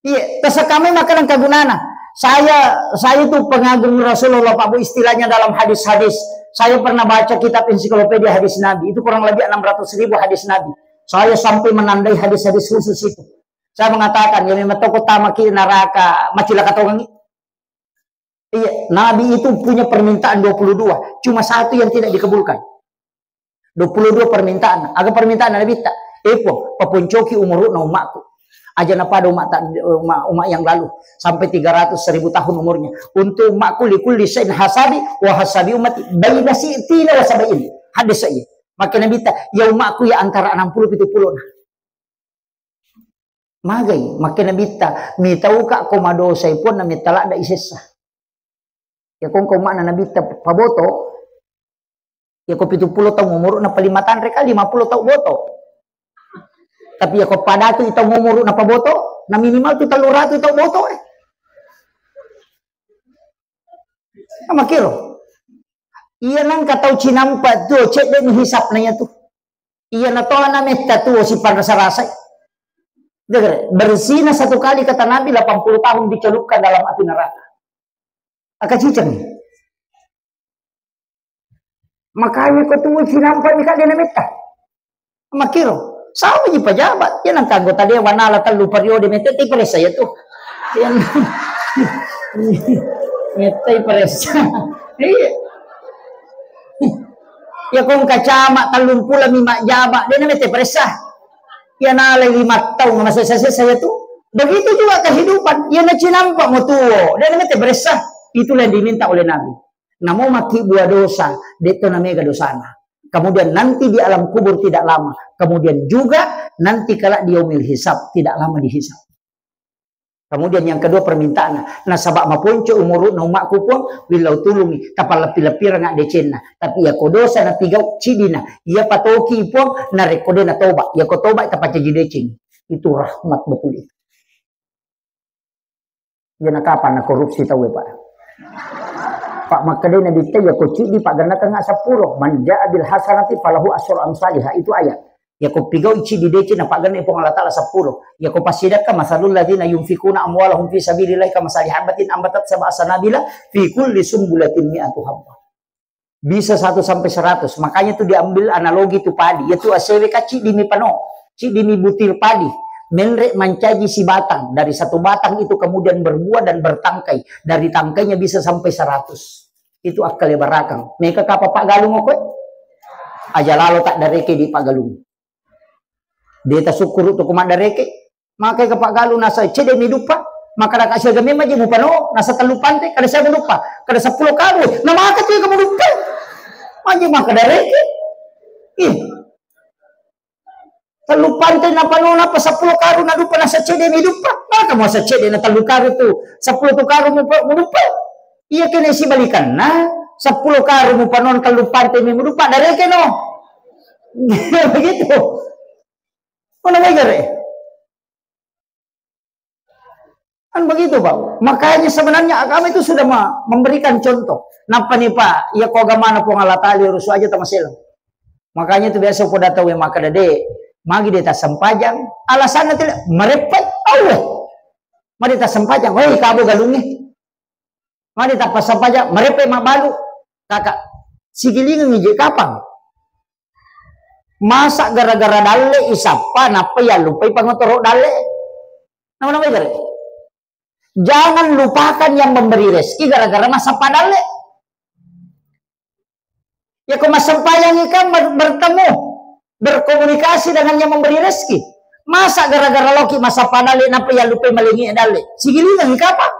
Iya, terus kami makanan kagunana. Saya, saya itu pengagum Rasulullah, Pak Bu, istilahnya dalam hadis-hadis. Saya pernah baca kitab ensiklopedia hadis Nabi. Itu kurang lebih enam ratus ribu hadis Nabi. Saya sampai menandai hadis-hadis khusus itu. Saya mengatakan, ya memang toko tamaki neraka, macilaka tongangi. Iya, Nabi itu punya permintaan dua puluh dua, cuma satu yang tidak dikabulkan. Dua puluh dua permintaan. Aga permintaan Nabi ta? Eh, Puang, paponcoki umuruna umatku. Aja napada umat ta-, umat, umat yang lalu sampai tiga ratus seribu tahun umurnya. Untuk umatku likulli syai'in hasabi wa hasabi ummati baina si'tina wa sab'in. Hadis saya. Maka Nabi ta, ya umatku ya antara enam puluh tujuh puluh nah. Magai, makkeda Nabitta, mitauka ko madosai Puanna, metta ladda isessa. Iya ko engka umma'na Nabitta paboto, iya ko pitu pulo taung umuru'na paling matanre ka lima pulo tau boto. Tapi iya ko padatu i taung umuru'na paboto, na minimal tu tellu ratu tau boto, eh. Makkiro. Iya nengka tau cinampa tuo, cedde ni hisapna iya tu. Iya natoana metta tuo siparasa-rasai. Dengar, berzina satu kali kata Nabi delapan puluh tahun dicelupkan dalam api neraka. Aka ciceng. Makanya ko tuo cinampa ni kade na metta. Makkiro, sama ji pejabat. Iya nengka anggota dewan ala tellu periode metta ti peresa iya tu. Iya. Metta i peresa. Iya. Iya ko engka camat tellung pulo mi majjama, de na metta peresa. Iya nalai lima taung masessa-sessa iya tu. Begitu juga kehidupan. Iya na cinampa mo tuo, de na metta peresa. Itulah yang diminta oleh Nabi. Namo makkibua dosa, de to na mega dosana. Kemudian nanti di alam kubur tidak lama. Kemudian juga nanti kala di yaumil hisab tidak lama dihisab. Kemudian yang kedua permintaanna, nasaba maponco umuru'na umma'ku Puang, willau tulungi, tapalleppi-leppireng addecenna. Tapi iya ko dosa napigau cidina, iya patoki Puang, narekko de natoba, iya ko toba tapacaji deceng. Itu rahmat betul itu. Iya na kapan na korupsi tau e, Pak? Pak, makkeda Nabitta, iya ko ciddi paggennakengnga seppulo, man jaa bil hasanati falahu asyru amsaliha, itu ayat. Iya ko pigau ciddi deceng na paggenna Puang Allah Taala seppulo. Iya ko passidekka, masalul ladzina yunfikuna amwalahum fi sabilillahi kamasali habbatin ambatat sab'a sanabila fi kulli sumbulatin mi'atu habbah. Bisa satu sampai seratus. Makanya tuh diambil analogi tuh padi. Iya tu asewe ka ciddi mi pano, ciddi mi butir padi. Menre mancaji si batang. Dari satu batang itu kemudian berbuah dan bertangkai. Dari tangkainya bisa sampai seratus. Itu akkale barakang. Meka kapa paggalung koe? Aja lalo tak dareke di paggalung. De tasukkuru tu ko maddareke. Makai ke Pak Galuh nasa cedde mi duppa. Makkeda ka siaga memang je mupano, nasa tellu pante, kada siaga duppa. Kada seppulo karung. Na maka tu kamu duppa. Manje maka dareke. Ih. Tellu pante na pano napa seppulo karung na duppa nasa cedde mi duppa. Maka mau sa cedde na tellu karung tu. Seppulo tu karung mu, mu duppa. Iya kene si balikanna. Seppulo karung mu pano tellu pante mi mu duppa. Dareke no. Begitu. Mana wajar eh? Kan begitu, Pak. Makanya sebenarnya agama itu sudah ma-, memberikan contoh. Napa nih, Pak? Ya, ko agamana Puang Allah Taala, rusuh aja tamasel. Makanya itu biasa pada tahu yang makan dede. Magi dia tak sempajang. Alasannya tidak merepet Allah. Mari tak sempajang. Woi, kabo galungi. Mani tappa sapaja, mareppe mabbalu. Kaka, sigilingengngi je kapang. Masa gara-gara dalle isappa, nappa yallupai pangotoro dalle? Nama-nama gare? Jangan lupakan yang memberi rezeki gara-gara massappa dalle. Ya, ko massempajangi kan ber-, bertemu, berkomunikasi dengan yang memberi rezeki. Masa gara-gara loki massappa dalle, nappa yallupai malengi dalle? Sigilingengngi kapang.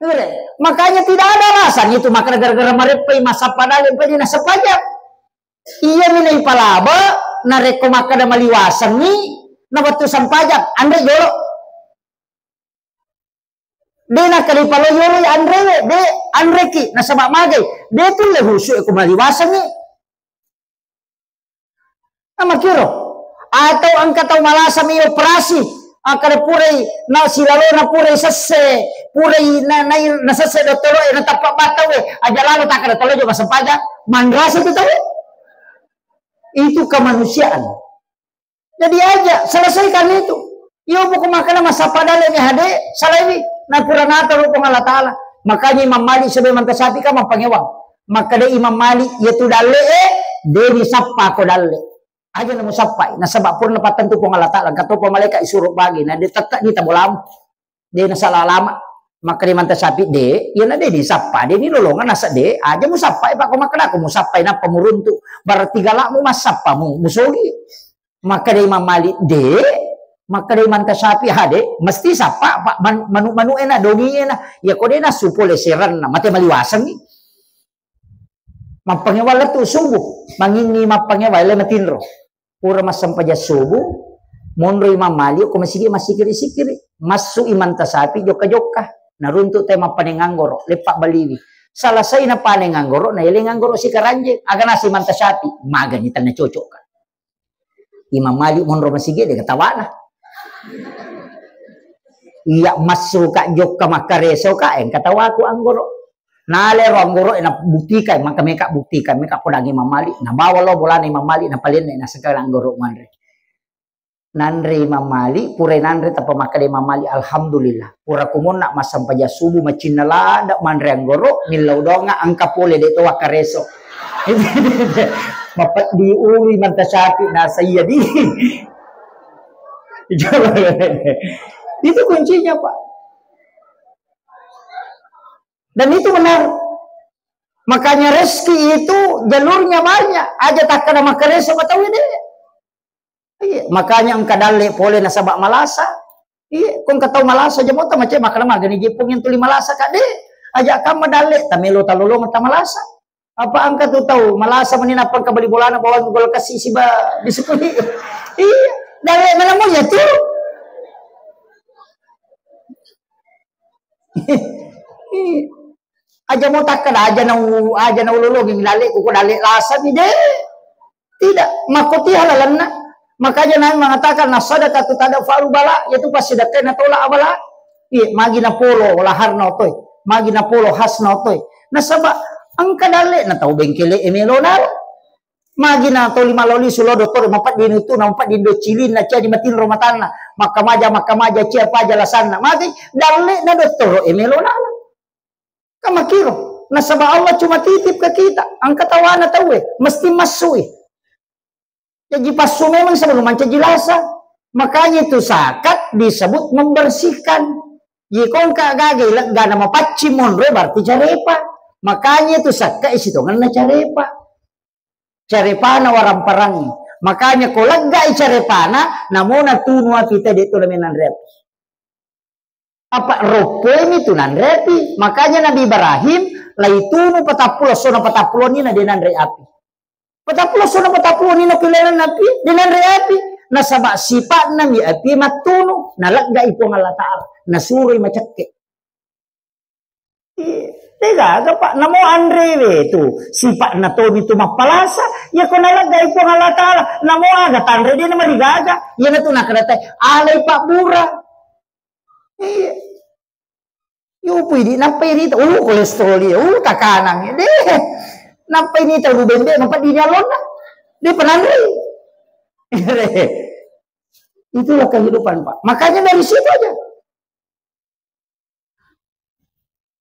Ure. Makanya tidak ada alasan itu, maka gara-gara mareppai massappa dalle, pai nasempajang. Iya mi naipalaba, narekko makkada maliwasengngi, na wettu sempajang, anre jolo. De nakkada ipalo yolo anrewe, de anreki, nasaba magai, de tulle husu e ko maliwasengngi. Namakiro. Atau engka tau malasa mi operasi, akkada purai na silalona purai sesse, purai na, na, na sesse dottoro e, na tappa battau e, aja lalo takkada tolo jo massempajang, manrasa tu tau. Itu kemanusiaan. Jadi aja, selesaikan itu. Iyo, buku makkada massappa dalle ni hade, salaiwi. Na pura nataro Puang Allah Taala. Makanya Imam Malik sebagai mantasapi kan mappangewang. Makkada Imam Malik, iya tu dalle e, de ni sappa ko dalle. Aja na musappai. Nasaba pura napattentu Puang Allah Taala. Engka topa malaika isuro bagi. Na de tette ni tabolamu. De nasala alama. Makkada mantasapi de, iya na de ni sappa, de ni lolongan nasa de, aja musappai, Pak, ko makkada ko musappai nappa muruntu. Berarti galakmu massappamu, musogi. Makkada Imam Malik, de, makkada Imam Tasyafi, ha, de, mesti sappa, Pak, man-, manu-, manu ena, dongi ena, ya ko de nasu pole seranna, mate maliwasengngi. Mappangewang lettu subuh, manginni mappangewang, le matinro. Pura massempajang subuh, monro Imam Malik, ko masigi massikiri-sikiri, massu Imam Tasyafi, jokka-jokka. Naruntu te mappaneng anggoro, leppa baliwi. Salasai napaneng anggoro, naeleng anggoro sikaranjeng. Aga nasi manta syafi, magani tanna cocok ka. Imam Malik monro masigi de katawana. Iya massu ka jokka makkareso ka, engka tawaku anggoro. Nalero anggoro na buktikan, maka meka buktikan, meka podangi Imam Malik. Nabawa lo bolana Imam Malik, napalenna nasengka anggoro manre. Nanre Imam Malik, pura nanre tappa makkeda Imam Malik, "Alhamdulillah. Pura kumonna massampajang subuh macinna ladde manre anggoro, millau doangnga engka pole de to wakkareso." Mapeddi ului manta syafi nasa iya di. Itu kuncinya, Pak. Dan itu benar. Makanya rezeki itu jalurnya banyak. Aja takkada makkareso matawi de. Iya, makanya engka dalle pole nasaba malasa. Iya, ko engka tau malasa jemota mace makkada magani jepung yang tuli malasa kade. Aja kamma dalle tamelo talolong tamalasa. Apa engka tu tau malasa meni nappa engka bali bolana bawang gol kasi siba biskuit. Iya, dalle mana mo ya tu. Aja mo takkada aja nau aja nau lolongeng dalle ko dalle lasa ni de. Tidak, makkotiha lalenna. Makanya Nabi mengatakan, "As-sadaqatu tadfa'ul bala," yaitu passidekkai natolak abala. Iya, magi napolo laharna otoi, magi napolo hasna otoi. Nasaba engka dalle na tau bengkele e melo nala. Magi na toli maloli sulo dottore mapaddini tu na mapaddini do cilin na ciaji matinro matanna. Makkamaja makkamaja cia paja lasanna. Magi dalle na dottoro e melo nala. Kan makkiro. Nasaba Allah cuma titip ke kita. Engka tawana tauwe, mesti massui. Jaji passu memang sebelum mancaji lasa. Makanya itu zakat disebut membersihkan. Jadi ko engka gaga ilegga na mapaccing monro berarti carepa. Makanya itu sakka isitongenna carepa. Carepana waramparang. Makanya ko leggai carepana, namona tunu api tadi itu namanya nanre api. Apa roppoimi tu nanre api. Makanya Nabi Ibrahim laitunu patappulo sona patappulo ni na de nanre api. Patappulo sona patappulo ni na pilenan api, de nanre api. Nasaba sipatna mi api mattunu, naleggai Puang Allah Ta'ala, nasuroi macekke. Degaga, Pak, namo anrewe tu sipatna tomi tu mappalasa. Ya ko naleggai Puang Allah Ta'ala, namo aga tanre de namarigaga. Iyana tu nakadatai alai pabbura. Iya. Yupu idi nappai rita, uh, kolesterol dia, uh, takanang. Deh. Nappai ni tahu bembe, nampak di alonna. Dia penanre. Itulah kehidupan, Pak. Makanya dari situ aja.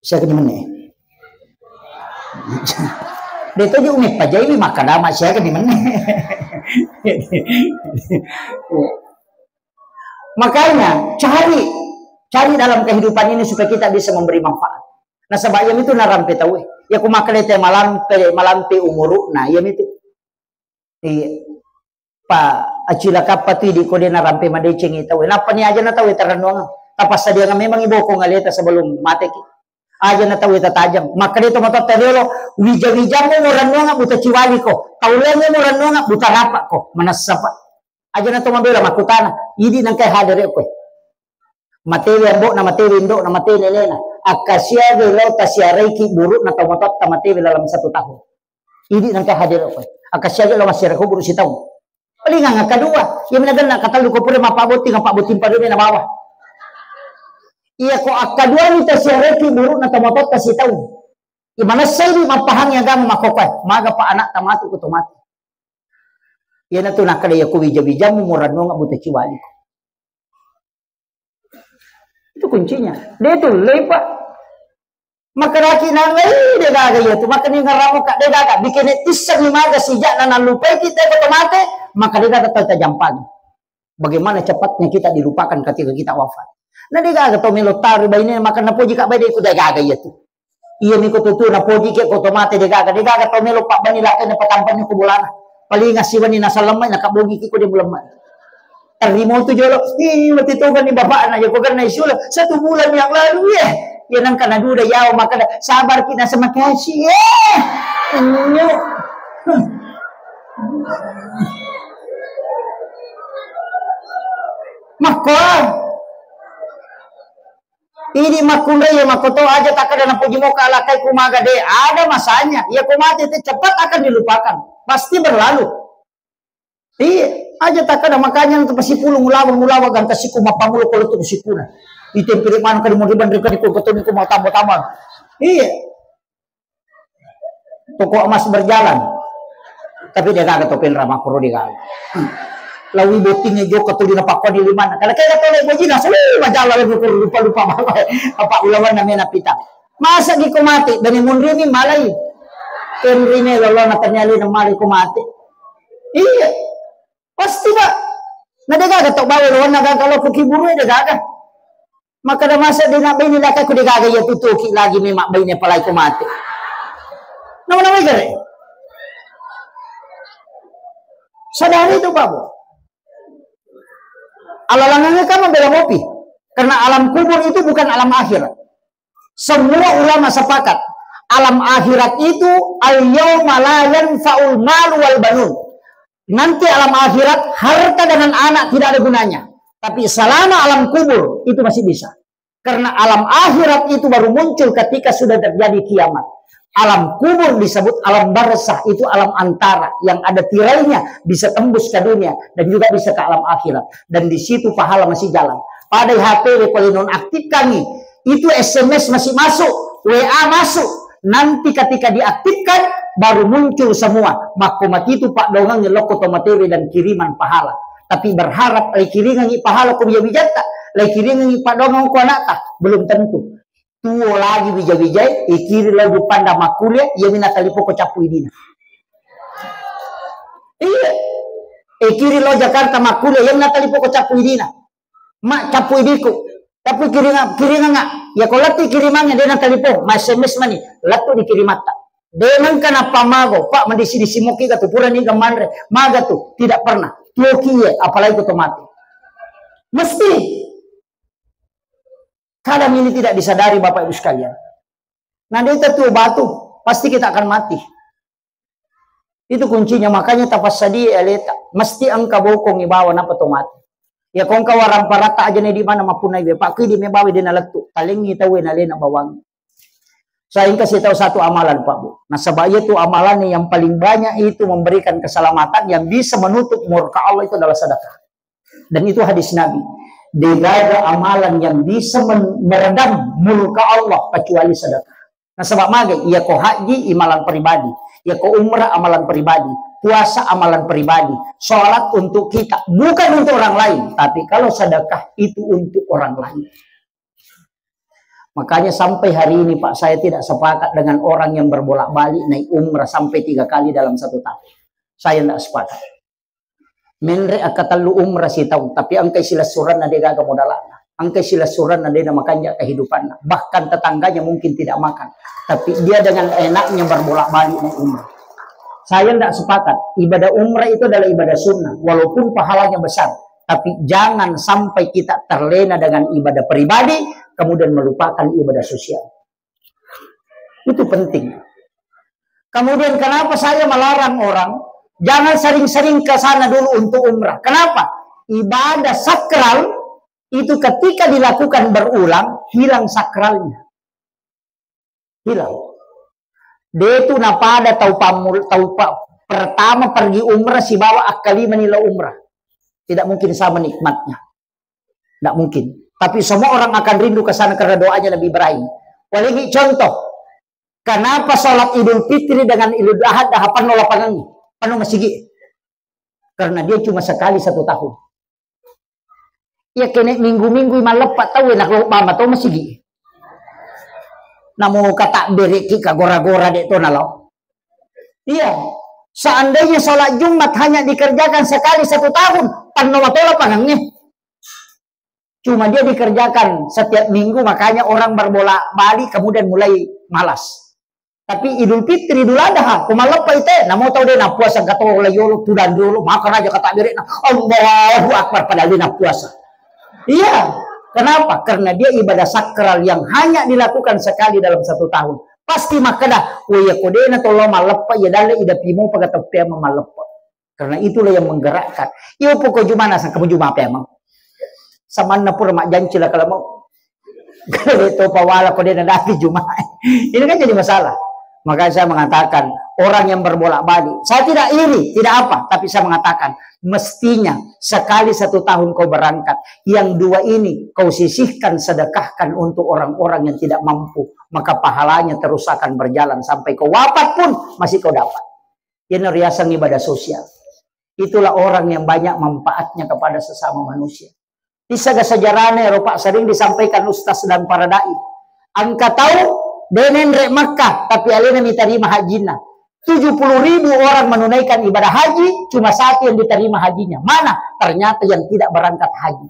Siaga ni menne. De toji umi pajaiwi makkadama siaga ni menne. Makanya cari, cari dalam kehidupan ini supaya kita bisa memberi manfaat. Nasaba iyami tu narampe tauwe. Ya ku makkeda te malampe, malampe umuru'na, iyami tu. Iya. Pa acilakappa tu idi ko de narampe madecengi tauwe. Nappa ni aja na tauwe tarennuang. Tapassadiang memang ibokong aleta sebelum mateki. Aja na tauwe tatajang. Makkeda to matotta riolo, wija-wijammu murennuang buta ciwaliko. Taulengnge murennuang buta rapako. Manessa, Pak. Aja na to mabela makkutana. Idi nangkai hadere koe. Matewe ambo'na, matewe indo'na, matewe nenena. Akkasiagai lao tasiaraiki buru'na tomatoatta matewe dalam satu tahun. Idi nangka hadir koe. Akkasiagai lao massiara kuburu sitaung. Palingang akkadua, iya minaganna katellu ko pura mappabotting, mappabotting padone nabawa. Iya ko akkadua ni tasiaraiki buru'na tomatoatta sitaung. Iya manessai di mappahangi agama makkokoe, maga pa anakta matu ko tomati. Iyanatu nakkeda iya ko wija-wijammu murennuang buta ciwaliko. Itu kuncinya. De tullei, Pak. Makkedaki nang, "Eh, de gaga iya tu." Makkedaki ngaramo ka, "De gaga." Bikin tisseng ni maga sijak na nallupai kita ko tomate, maka de gaga tau tajampangi. Bagaimana cepatnya kita dilupakan ketika kita wafat. Na de gaga tau melo tari baine, maka napoji ka bai de ku de gaga iya tu. Iya miko tutu napoji ke ko tomate de gaga, de gaga tau melo pabbani lakkai na patampanni ko bolana. Paling asi wani nasalemmai na kabogi ki ko de mulemma. Tarimo tu jolo, ih, mati toga ni bapakna, ya ko karena isu lah, satu bulan yang lalu ya. Ya nang kana duda yawa makada, sabar ki nasa makasih ya. Inyo. Makko. Idi makkunrai ya makoto aja takkada napuji moka alakai kumaga de ada masanya. Ya ko mate te cepat akan dilupakan. Pasti berlalu. Iya, aja takkada makanya nanti pasti pulung ulawang ulawang gangka siku mappamulo kalau tu sikuna. Itempiri mana kali mau dibandingkan ikut ketemu ikut mau tambah tambah. Iya. Toko emas berjalan. Tapi dia gaga topeng rama koro dia gaga. Lawi bottingnya joko tuli napakkua di limana. Karena kayak tole bojina sulu majalah lupa lupa lupa apa apa ulawan namanya pita. Masa di ko mate bani munrini malai. Kenrine lolo na tanyali na malai ko mate. Iya. Pasti pak. Na de gaga tau bawa lawan na gaga lo ko kiburu de gaga. Makkada masa de nabbaine lakaku de gaga iya tutuki lagi memang baine palai ko mate. Nama-nama gare. Sadari itu Pak Bu. Alalangangnya kamu bela mopi. Karena alam kubur itu bukan alam akhirat. Semua ulama sepakat, alam akhirat itu al-yauma la yanfa'ul malu wal banun. Nanti alam akhirat harta dengan anak tidak ada gunanya. Tapi selama alam kubur itu masih bisa. Karena alam akhirat itu baru muncul ketika sudah terjadi kiamat. Alam kubur disebut alam barzah, itu alam antara yang ada tirainya bisa tembus ke dunia dan juga bisa ke alam akhirat. Dan di situ pahala masih jalan. Pada H P W kalau nonaktifkan nih, itu S M S masih masuk, W A masuk. Nanti ketika diaktifkan, baru muncul semua. Makko matitu pak dongang lokko tomatewe dan kiriman pahala. Tapi berharap lai kiringangi pahala ko bija-bijatta, lai kiringangi padongang ko anakta, belum tentu. Tuo lagi bija-bijai, ikiri lo dupanda makkuliah, iya mina talipoko cappu idina. Iya. Ikiri lo Jakarta makkuliah, iya mina talipoko cappu idina. Ma cappu idiku. Tapi kiringa kiringa ya ko latti kirimannya dia na talipong, ma S M S mani, lettu dikirimatta. De nengka nappa mago, Pak, madisi-disi moki ga tu purani ga manre. Maga tu, tidak pernah. Tuoki ye, apalagi ko to mati. Mesti. Kadang ini tidak disadari Bapak Ibu sekalian. Nah, dia itu batu, pasti kita akan mati. Itu kuncinya, makanya tapassadie aleta. Mesti engka bokong ibawa napa to mati. Ya ko engka warang paratta aja ne di mana mapunai be, Pak, kui di me bawa de nalettu. Talengi tau na lena bawang. Saya kasih tahu satu amalan, Pak Bu. Nasaba iya tu amalan yang paling banyak itu memberikan keselamatan, yang bisa menutup murka Allah itu adalah sedekah. Dan itu hadis Nabi. Degaga amalan yang bisa men- meredam murka Allah kecuali sedekah. Nasaba magai, iya ko haji imalan pribadi, iya ko umrah amalan pribadi, puasa amalan pribadi, sholat untuk kita, bukan untuk orang lain. Tapi kalau sedekah itu untuk orang lain. Makanya sampai hari ini, Pak, saya tidak sepakat dengan orang yang berbolak-balik naik umrah sampai tiga kali dalam satu tahun. Saya tidak sepakat. Menre akkatellu umrah sitaung, tapi engkai silessurenna de gaga modalana, engkai silessurenna de namakanja kehidupanna, bahkan tetangganya mungkin tidak makan, tapi dia dengan enaknya berbolak-balik naik umrah. Saya tidak sepakat. Ibadah umrah itu adalah ibadah sunnah, walaupun pahalanya besar, tapi jangan sampai kita terlena dengan ibadah pribadi, kemudian melupakan ibadah sosial. Itu penting. Kemudian kenapa saya melarang orang jangan sering-sering ke sana dulu untuk umrah? Kenapa? Ibadah sakral itu ketika dilakukan berulang, hilang sakralnya. Hilang. Detu napada tau pamul tau pa, pertama pergi umrah sibawa akkalimani lo umrah. Tidak mungkin sama nikmatnya. Tidak mungkin. Tapi semua orang akan rindu ke sana karena doanya Nabi Ibrahim. Waligi contoh, kenapa sholat Idul Fitri dengan Idul Adha, Adha penuh lapangannya, penuh masjid? Karena dia cuma sekali satu tahun. Iya kene minggu-minggu maleppa tau enak lo bama tau masjid. Namo kata bereki ka gora-gora de to nalo. Iya. Seandainya sholat Jumat hanya dikerjakan sekali satu tahun, penuh lapangannya. Cuma dia dikerjakan setiap minggu, makanya orang berbolak-balik kemudian mulai malas. Tapi Idul Fitri, Idul Adha, ko malleppa ite, namo tau de nappuasa engka to la yolo, tudang yolo, maka raja kata berekna, Allahu Akbar, padahal dia nappuasa. Iya, kenapa? Karena dia ibadah sakral yang hanya dilakukan sekali dalam satu tahun. Pasti makkeda, oh iya ko de na to lo malleppa, iya dalle ida pimo paga teppea malleppa. Karena itulah yang menggerakkan. Iyo poko jumana sangka juma apa emang. Samanna pura majjanci lah kalau mau. Kalau dia tahu pawala, kok dia nadapi Jumat. Ini kan jadi masalah. Makanya saya mengatakan, orang yang berbolak-balik, saya tidak iri, tidak apa, tapi saya mengatakan, mestinya sekali satu tahun kau berangkat, yang dua ini kau sisihkan, sedekahkan untuk orang-orang yang tidak mampu, maka pahalanya terus akan berjalan sampai kau wafat pun masih kau dapat. Ini riasang ibadah sosial. Itulah orang yang banyak manfaatnya kepada sesama manusia. Issaga sejarahnya, Eropa, sering disampaikan ustaz dan para dai. Engka tau de' nenre' Makkah, tapi alena mitarima hajjinna. Tujuh puluh ribu orang menunaikan ibadah haji, cuma satu yang diterima hajinya. Mana? Ternyata yang tidak berangkat haji.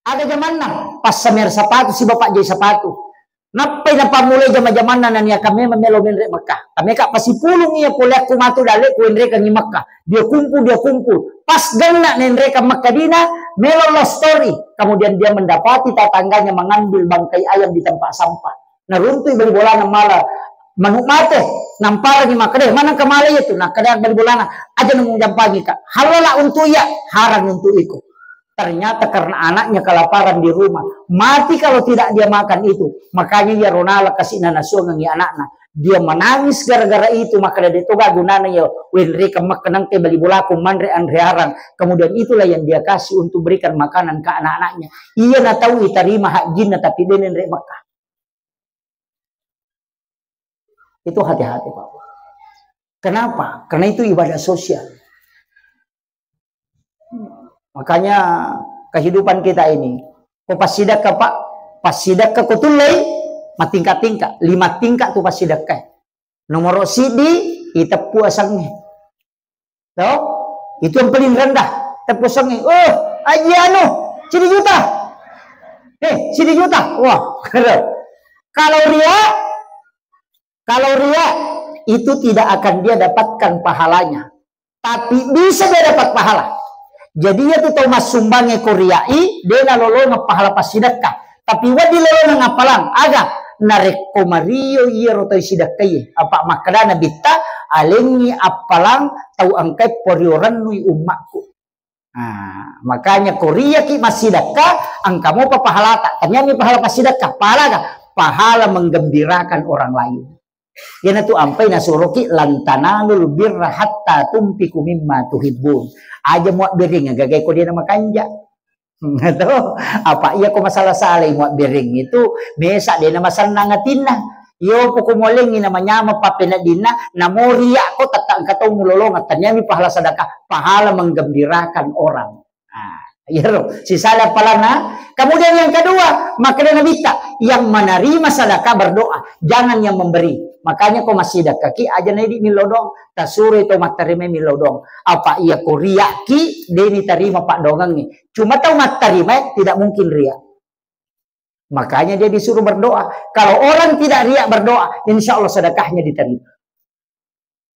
Aga jamanna, passamer sapatu si bapak jai sapatu. Nappai napammulai jama-jamanna naniakan memang melo menre' Makkah. Tameka pasipulung iya pole akku matu dalle' ku enrekangngi Makkah. Dia kumpul, dia kumpul. Pas genna nenrekang Makkah dina, melo love story. Kemudian dia mendapati tetangganya mengambil bangkai ayam di tempat sampah. Naruntui bali bolana mala manu' mate. Namparangi makkeda, "Manengka mala iya tu?" Nakkeda bali bolana, "Aja' na mujampangika. Halala untuk iya, harang untuk iko." Ternyata karena anaknya kelaparan di rumah. Mati kalau tidak dia makan itu. Makanya iyaro nala kasi'na nasuangengngi anakna. Dia menangis gara-gara itu, makkeda, "De' toga gunana iya wenrekang Makkah, nengka bali bolaku manre' anre harang." Kemudian itulah yang dia kasih untuk berikan makanan ke anak-anaknya. Iya natau itarima hajjinna, tapi de' nenre' Makkah. Itu hati-hati, Pak. Kenapa? Karena itu ibadah sosial. Makanya kehidupan kita ini, ko passidekka, Pak, passidekka ko tullei, matingka-tingka, lima tingkat tu passidekka. Nomor siddi, iteppu asengnge. To? Itu yang paling rendah. Teppu asengnge. Oh, aji anu, sidi juta. Eh, sidi juta. Wah, keren. Kalau ria, kalau ria, itu tidak akan dia dapatkan pahalanya. Tapi bisa dia dapat pahala. Jadi iya tu tau massumbangnge ko riai, de' nalolongeng pahala passidekka. Tapi wedding lolongeng appalang, aga? Narekko mario iyaro tau sidekkaie, apa' makkeda Nabitta, "Alengngi appalang tau engkae porio rennui ummakku." Nah, makanya ko riaki massidekka, engka mopa pahalata. Taniami pahala passidekka, pahala aga? Pahala menggembirakan orang lain. Iyanatu ampai nasuroki, "Lan tanalul birra hatta tunfiqu mimma tuhibbun." Aja muabbereng gagai ko de' namakanja. To, apa' iya ko masala-salai muabbereng itu, mesa de' namasennang atinna. Iyo poko mualengngi namanyameng pappeneddinna, namo ria ko tette' engka tau mulolongeng, taniami pahala sedekah, pahala menggembirakan orang. Nah, iyaro sisala appalanna. Kemudian yang kedua, makkeda Nabitta, yang menerima sedekah berdoa, jangan yang memberi. Makanya ko massidekkaki, aja' na idi' millau doang, tasuroi to mattarima millau doang. Apa' iya ko riaki, de' nitarima paddoangengnge. Cuma tau mattarima tidak mungkin ria. Makanya dia disuruh berdoa. Kalau orang tidak ria berdoa, insya Allah sedekahnya diterima.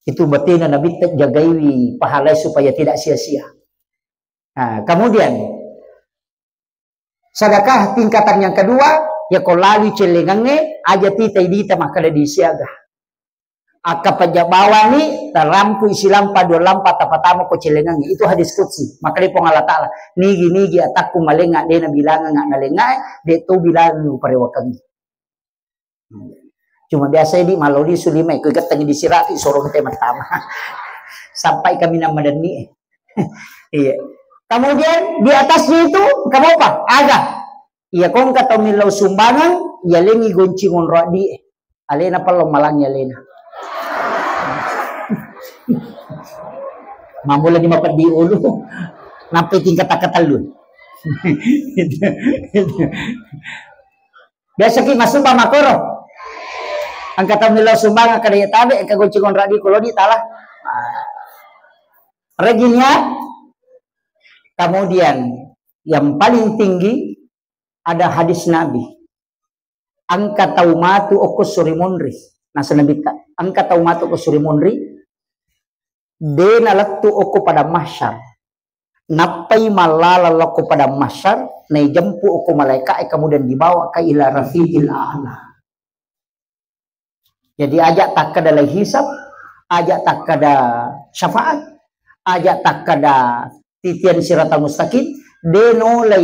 Itu batena Nabitta jagaiwi pahalai supaya tidak sia-sia. Nah, kemudian sedekah tingkatan yang kedua, iya ko lalui cellengengnge, aja' titai dita makkeda disiaga. Akka pajak bawani, tarampu silampa dua lampa tapatama ko cellengengnge. Itu hadis qudsi. Makkeda Puang Allah Ta'ala, "Nigi-nigi atakku malengnga de' nabilangengnga nalengngae, de' to bilangengngi uparewakengngi." Cuma biasa di' malodi sulimai, ko igettengngi disirati, sorong te mattama. Sampai kami nama denni. Iya. Kemudian di atasnya itu, kamu apa? Aga. Iya, ko engka tau millau sumbangan, iya lengngi gonci ngonro addi. Alena pello malangngi alena. Mamula ni mapeddi ulu. Nampai tingkat katellu. Biasa ki masumbang makkoro. Engka tau millau sumbangan kada iya tabe, engka gonci ngonro addi ko lodi tala. Reginya, kemudian yang paling tinggi ada hadis Nabi. Engka tau matu okko suri monri. Nasa Nabitta, engka tau matu okko suri monri, de' nalettu okko padang mahsyar. Nappai mallala lokko padang mahsyar, naijempu okko malaika'e, kemudian dibawa ke ila rafiqil a'la. Jadi aja' takkeda lai hisab, aja' takkeda syafaat, aja' takkeda titian siratal mustaqim, de' nolai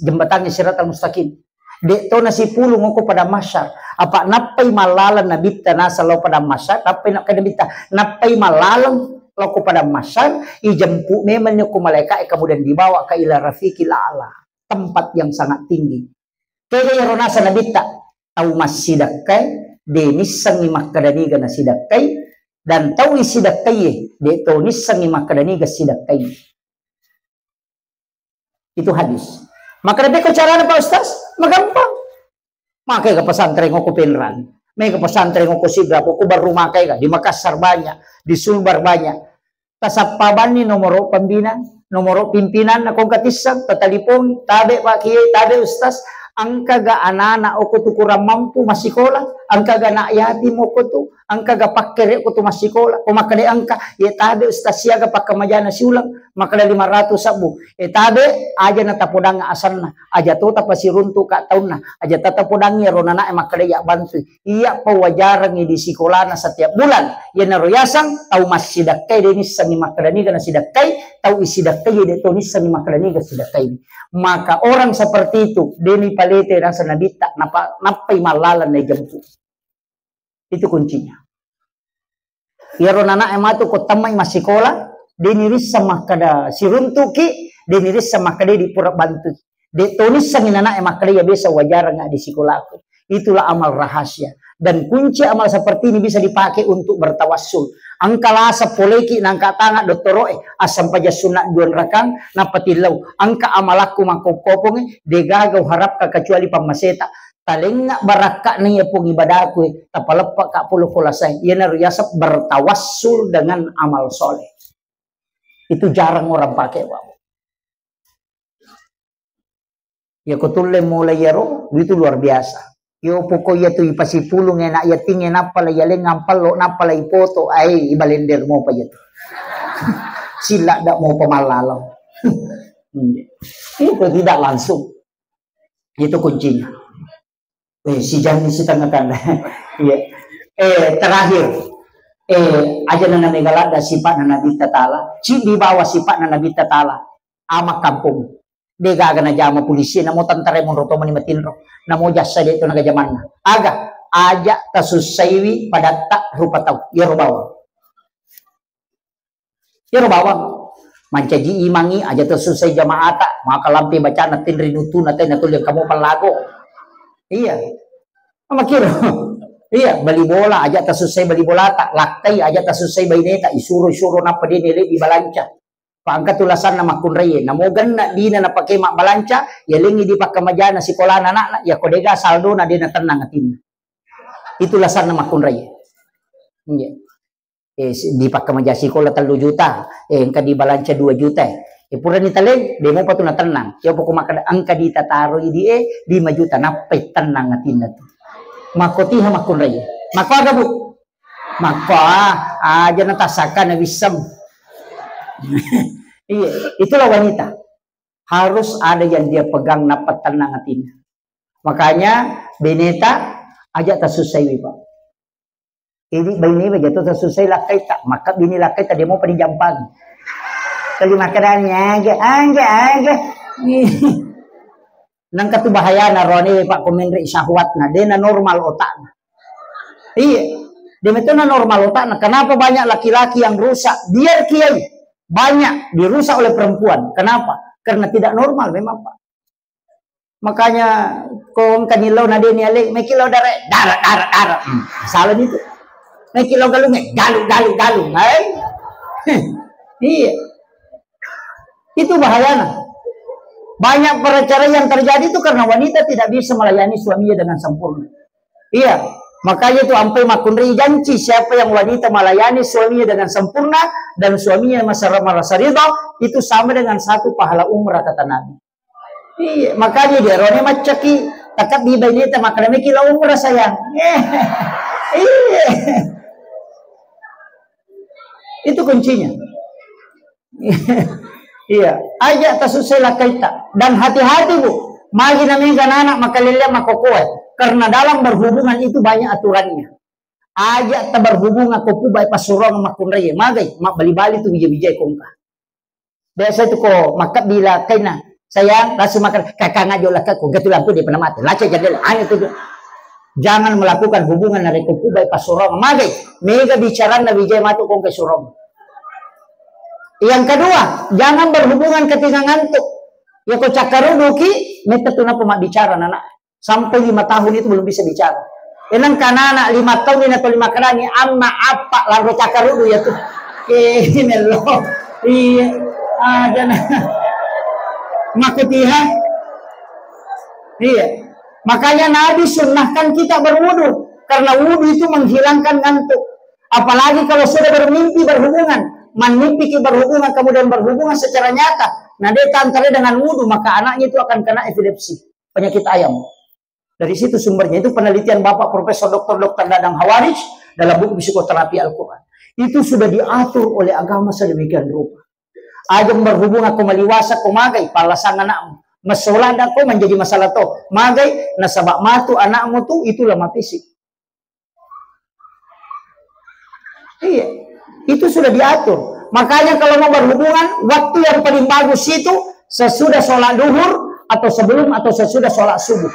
jembatangnge siratal mustaqim. De' to nasipulung okko padang mahsyar. Apa nappai mallaleng nabitta naseng lao padang mahsyar, nappai na-, nabitta, nappai mallaleng lao ko padang mahsyar, ijempu memang ni okko malaika'e, kemudian dibawa ke ila rafiqil a'la, tempat yang sangat tinggi. Kega iyaro naseng nabitta, tau massidakkai, de' nissengngi makkeda niga nasidakkai, dan tau isidakkaie, de' to nissengngi makkeda niga sidakkai. Itu hadis. Makkeda, "Pekko carana, Pak Ustaz?" Magampang. Makkega pesantren okko Penrang. Mega pesantren okko Sidrap, okko Barru, makkega di Makassar banyak, di Sulbar banyak. Tasappa banni nomoro pembina, nomoro pimpinan, na kongka tisseng, tatalipong, "Tabe, Pak Kiai, tabe, Ustaz, engkaga anak-anak okko tu kurang mampu massikola, engkaga anak yatim okko tu, engkaga pakkere okko tu massikola." Ko makkeda engka, "Ye tabe, Ustaz, siaga pakkamajana siuleng?" Makkeda, "Lima ratus sabbu." "E tabe, aja na tapodang asenna, aja to tapasiruntu ka taunna, aja tatapodangi ero nana'e makkeda iya bantui." Iya pawajarengngi di sikolana setiap bulan. Iyanaro yaseng tau massidakkai, de' nissengngi makkeda niga nasidakkai, tau isidakkai, de' to nissengngi makkeda niga sidakkai. Maka orang seperti itu, de' nipalete naseng nabitta, napa-, nappai mallaleng naijempu. Itu kuncinya. Iyaro nana'e matu ko tammai massikola, de' nirisseng makkeda siruntuki, de' nirisseng makkeda di pura bantui. De' to nissengngi nana'e makkeda iya biasa wajareng di sikolaku. Itulah amal rahasia. Dan kunci amal seperti ini bisa dipakai untuk bertawassul. Engka lasa poleki nangka tanga dottoro'e, assempajang sunna dua rakang, nappa tillau. Engka amalakku makkokkopongnge, de' gaga uharapka kecuali pammaseta. Talengnga barakka'na iya pong ibadaku e, tapaleppa ka polo ko lasae. Iyanaro yaseng bertawassul dengan amal soleh. Itu jarang orang pakai, Pak. Iya ko tulle mulai iyaro, itu luar biasa. Yo poko iya tu ipasipulung anak yatingnge, nappa la iyaleng ampallo, nappa la ipoto, ai ibalender mopa iya tu. Silla da mopa mallaleng. Itu tidak langsung. Itu kuncinya. Eh, sijanni sitengah kan. Iya. Eh, terakhir. Eh, aja na mega ladda sipa'na Nabitta Ta'ala. Ciddi bawa sipa'na Nabitta Ta'ala. Ama kampung. De' gaga najama polisi, namo tentara monro to mani matinro. Namo jasa de' to naga jamanna. Aga, aja tasussaiwi padatta rupa tau. Iyaro bawang. Iyaro bawang. Mancaji imangngi, aja tasussai jamaata, maka lampe bacana tenri nutuna tena tuli kamu pellago. Iya. Makiro. Iya, bali bola, aja tasussai bali bolata, lakkai, aja tasussai baineta, isuro-isuro nappa de' nele di balanca. Pangka tu lasanna makkunraie, namo genna dina napake mabbalanca, yalengngi di pakkamajana sikolana anakna, ya ko de' ga saldona de' natennang atinna. Itu lasanna makkunraie. Iya. Eh, si-, di pakkamaja sikola tellu juta, eh, engka di balanca dua juta, eh. Eh, purani taleng, de' mopa tu natennang. Iya poko makkeda, engka di tataroi di, eh, lima juta, nappai tennang atinna tu. Makkotiha makkunrai. Makko aga, Bu? Makko, ah, aja na tasaka na wissem. Iya, itulah wanita. Harus ada yang dia pegang, nappa tennang atinna. Makanya, beneta, aja tasussaiwi, Pak. Idi baine baja to tasussai lakkaita, maka bini lakkaita de' mopa dijampangi. Tuli makkedani, "Aga, aga, aga." Nangka tu bahayana roane, Pak, ko menre syahwatna, de' na normal otakna. Iya, de' metona normal otakna. Kenapa banyak laki-laki yang rusak? Biar kiai banyak dirusak oleh perempuan. Kenapa? Karena tidak normal memang, Pak. Makanya, ko engka ni lao na de' ni ale, meki lao dare, dara, dara, dara. Hmm, salah itu. Meki lao galung, eh, galu, galu, galu. Hai. Iya. Itu bahayana. Banyak perceraian terjadi itu karena wanita tidak bisa melayani suaminya dengan sempurna. Iya. Makanya itu ampai makkunrai janci, siapa yang wanita melayani suaminya dengan sempurna dan suaminya masa-, merasa ridha, itu sama dengan satu pahala umrah, kata Nabi. Iya, makanya dia rone maccaki, takabbi baineta, makkedamiki lao umrah, sayang. Iya. Itu kuncinya. Iya, aja tasussai lakkaita. Dan hati-hati, Bu, magi namega anak makalelleang makkokoe. Karena dalam berhubungan itu banyak aturannya. Aja taberhubungan ko pubai passurong makkunrai. Magai, mabbali-bali tu bija-bijai kongka. Biasa tu ko makkabbi lakkaina, Sayang, langsung makan. Kakang aja lah, kakak, gatu lampu dia pernah mati. Laca jendela, anu tuh. Jangan melakukan hubungan narekko pubai pasuruang. Magai, mega bicaranna wijai matu kong ke surong. Yang kedua, jangan berhubungan ketika ngantuk. Ya, ko cakkaruduki, metta tu napa mabbicara, anak. Sampai lima tahun itu belum bisa bicara. Enang kanana lima tahun ini atau lima kerani, amma apa, lanro cakkarudu ya tuh. Ini loh. Iya. Ada nah. Makutiha. Iya. Makanya Nabi sunnahkan kita berwudu. Karena wudu itu menghilangkan ngantuk. Apalagi kalau sudah bermimpi berhubungan, menimpi berhubungan, kemudian berhubungan secara nyata, nah, dia antara dengan wudu, maka anaknya itu akan kena epilepsi, penyakit ayam. Dari situ sumbernya. Itu penelitian Bapak Profesor Doktor Doktor Dadang Hawarij dalam buku Psikoterapi Al-Quran. Itu sudah diatur oleh agama sedemikian rupa. Aja berhubungan ko maliwasa ko magai, palasang anakmu. Masalah ada ko menjadi masalah to. Magai, nasaba matu anakmu tu, itulah mapisi. Iya, itu sudah diatur. Makanya kalau mau berhubungan, waktu yang paling bagus itu sesudah sholat duhur atau sebelum atau sesudah sholat subuh.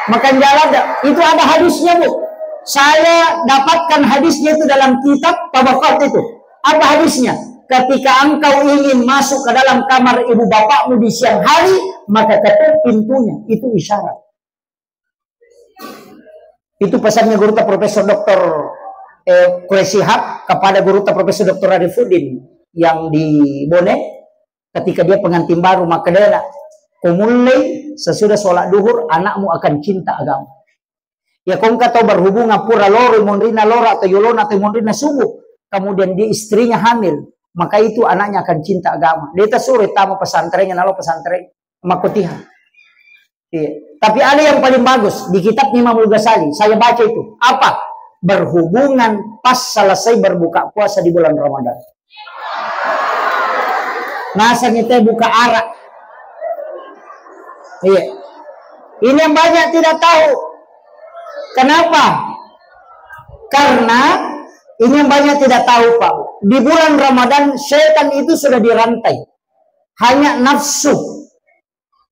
Makan jalan dah. Itu ada hadisnya, Bu. Saya dapatkan hadisnya itu dalam kitab Tabaqat itu. Apa hadisnya? Ketika engkau ingin masuk ke dalam kamar ibu bapakmu di siang hari, maka ketuk pintunya. Itu isyarat. Itu pesannya Gurutta Profesor Doktor, eh, Quraish Shihab kepada Gurutta Profesor Doktor Arifuddin yang di Bone, ketika dia pengantin baru, maka dia nak, "Kumullei sesudah sholat duhur, anakmu akan cinta agama." Ya, kongka tau berhubungan pura loro monrina loro atau yolona atau monrina subuh, kemudian dia istrinya hamil, maka itu anaknya akan cinta agama. Dia tak suruh tamu pesantrennya, nalo pesantren, makotiha. Iya. Tapi ada yang paling bagus di kitab Imamul Ghazali. Saya baca itu. Apa? Berhubungan pas selesai berbuka puasa di bulan Ramadan. Nasang itu buka arak. Iya. Ini yang banyak tidak tahu. Kenapa? Karena ini yang banyak tidak tahu, Pak. Di bulan Ramadan, setan itu sudah dirantai. Hanya nafsu.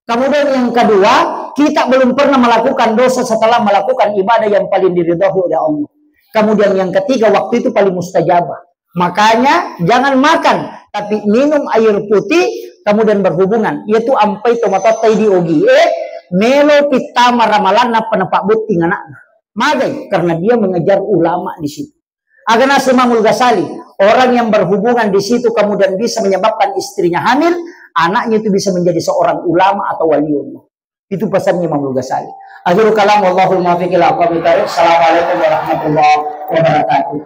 Kemudian yang kedua, kita belum pernah melakukan dosa setelah melakukan ibadah yang paling diridhoi oleh Allah. Kemudian yang ketiga, waktu itu paling mustajabah. Makanya jangan makan, tapi minum air putih, kemudian berhubungan. Yaitu ampai tomatotai di ogi. Eh, melo pittama ramalanna penepabutting anaknya. Magai, karena dia mengejar ulama di situ. Agana Imamul Ghazali, orang yang berhubungan di situ kemudian bisa menyebabkan istrinya hamil, anaknya itu bisa menjadi seorang ulama atau waliullah. Itu pesannya Imamul Ghazali. Akhirul kalam, wallahul muwaffiq ila aqwamit thariq. Assalamualaikum warahmatullahi wabarakatuh.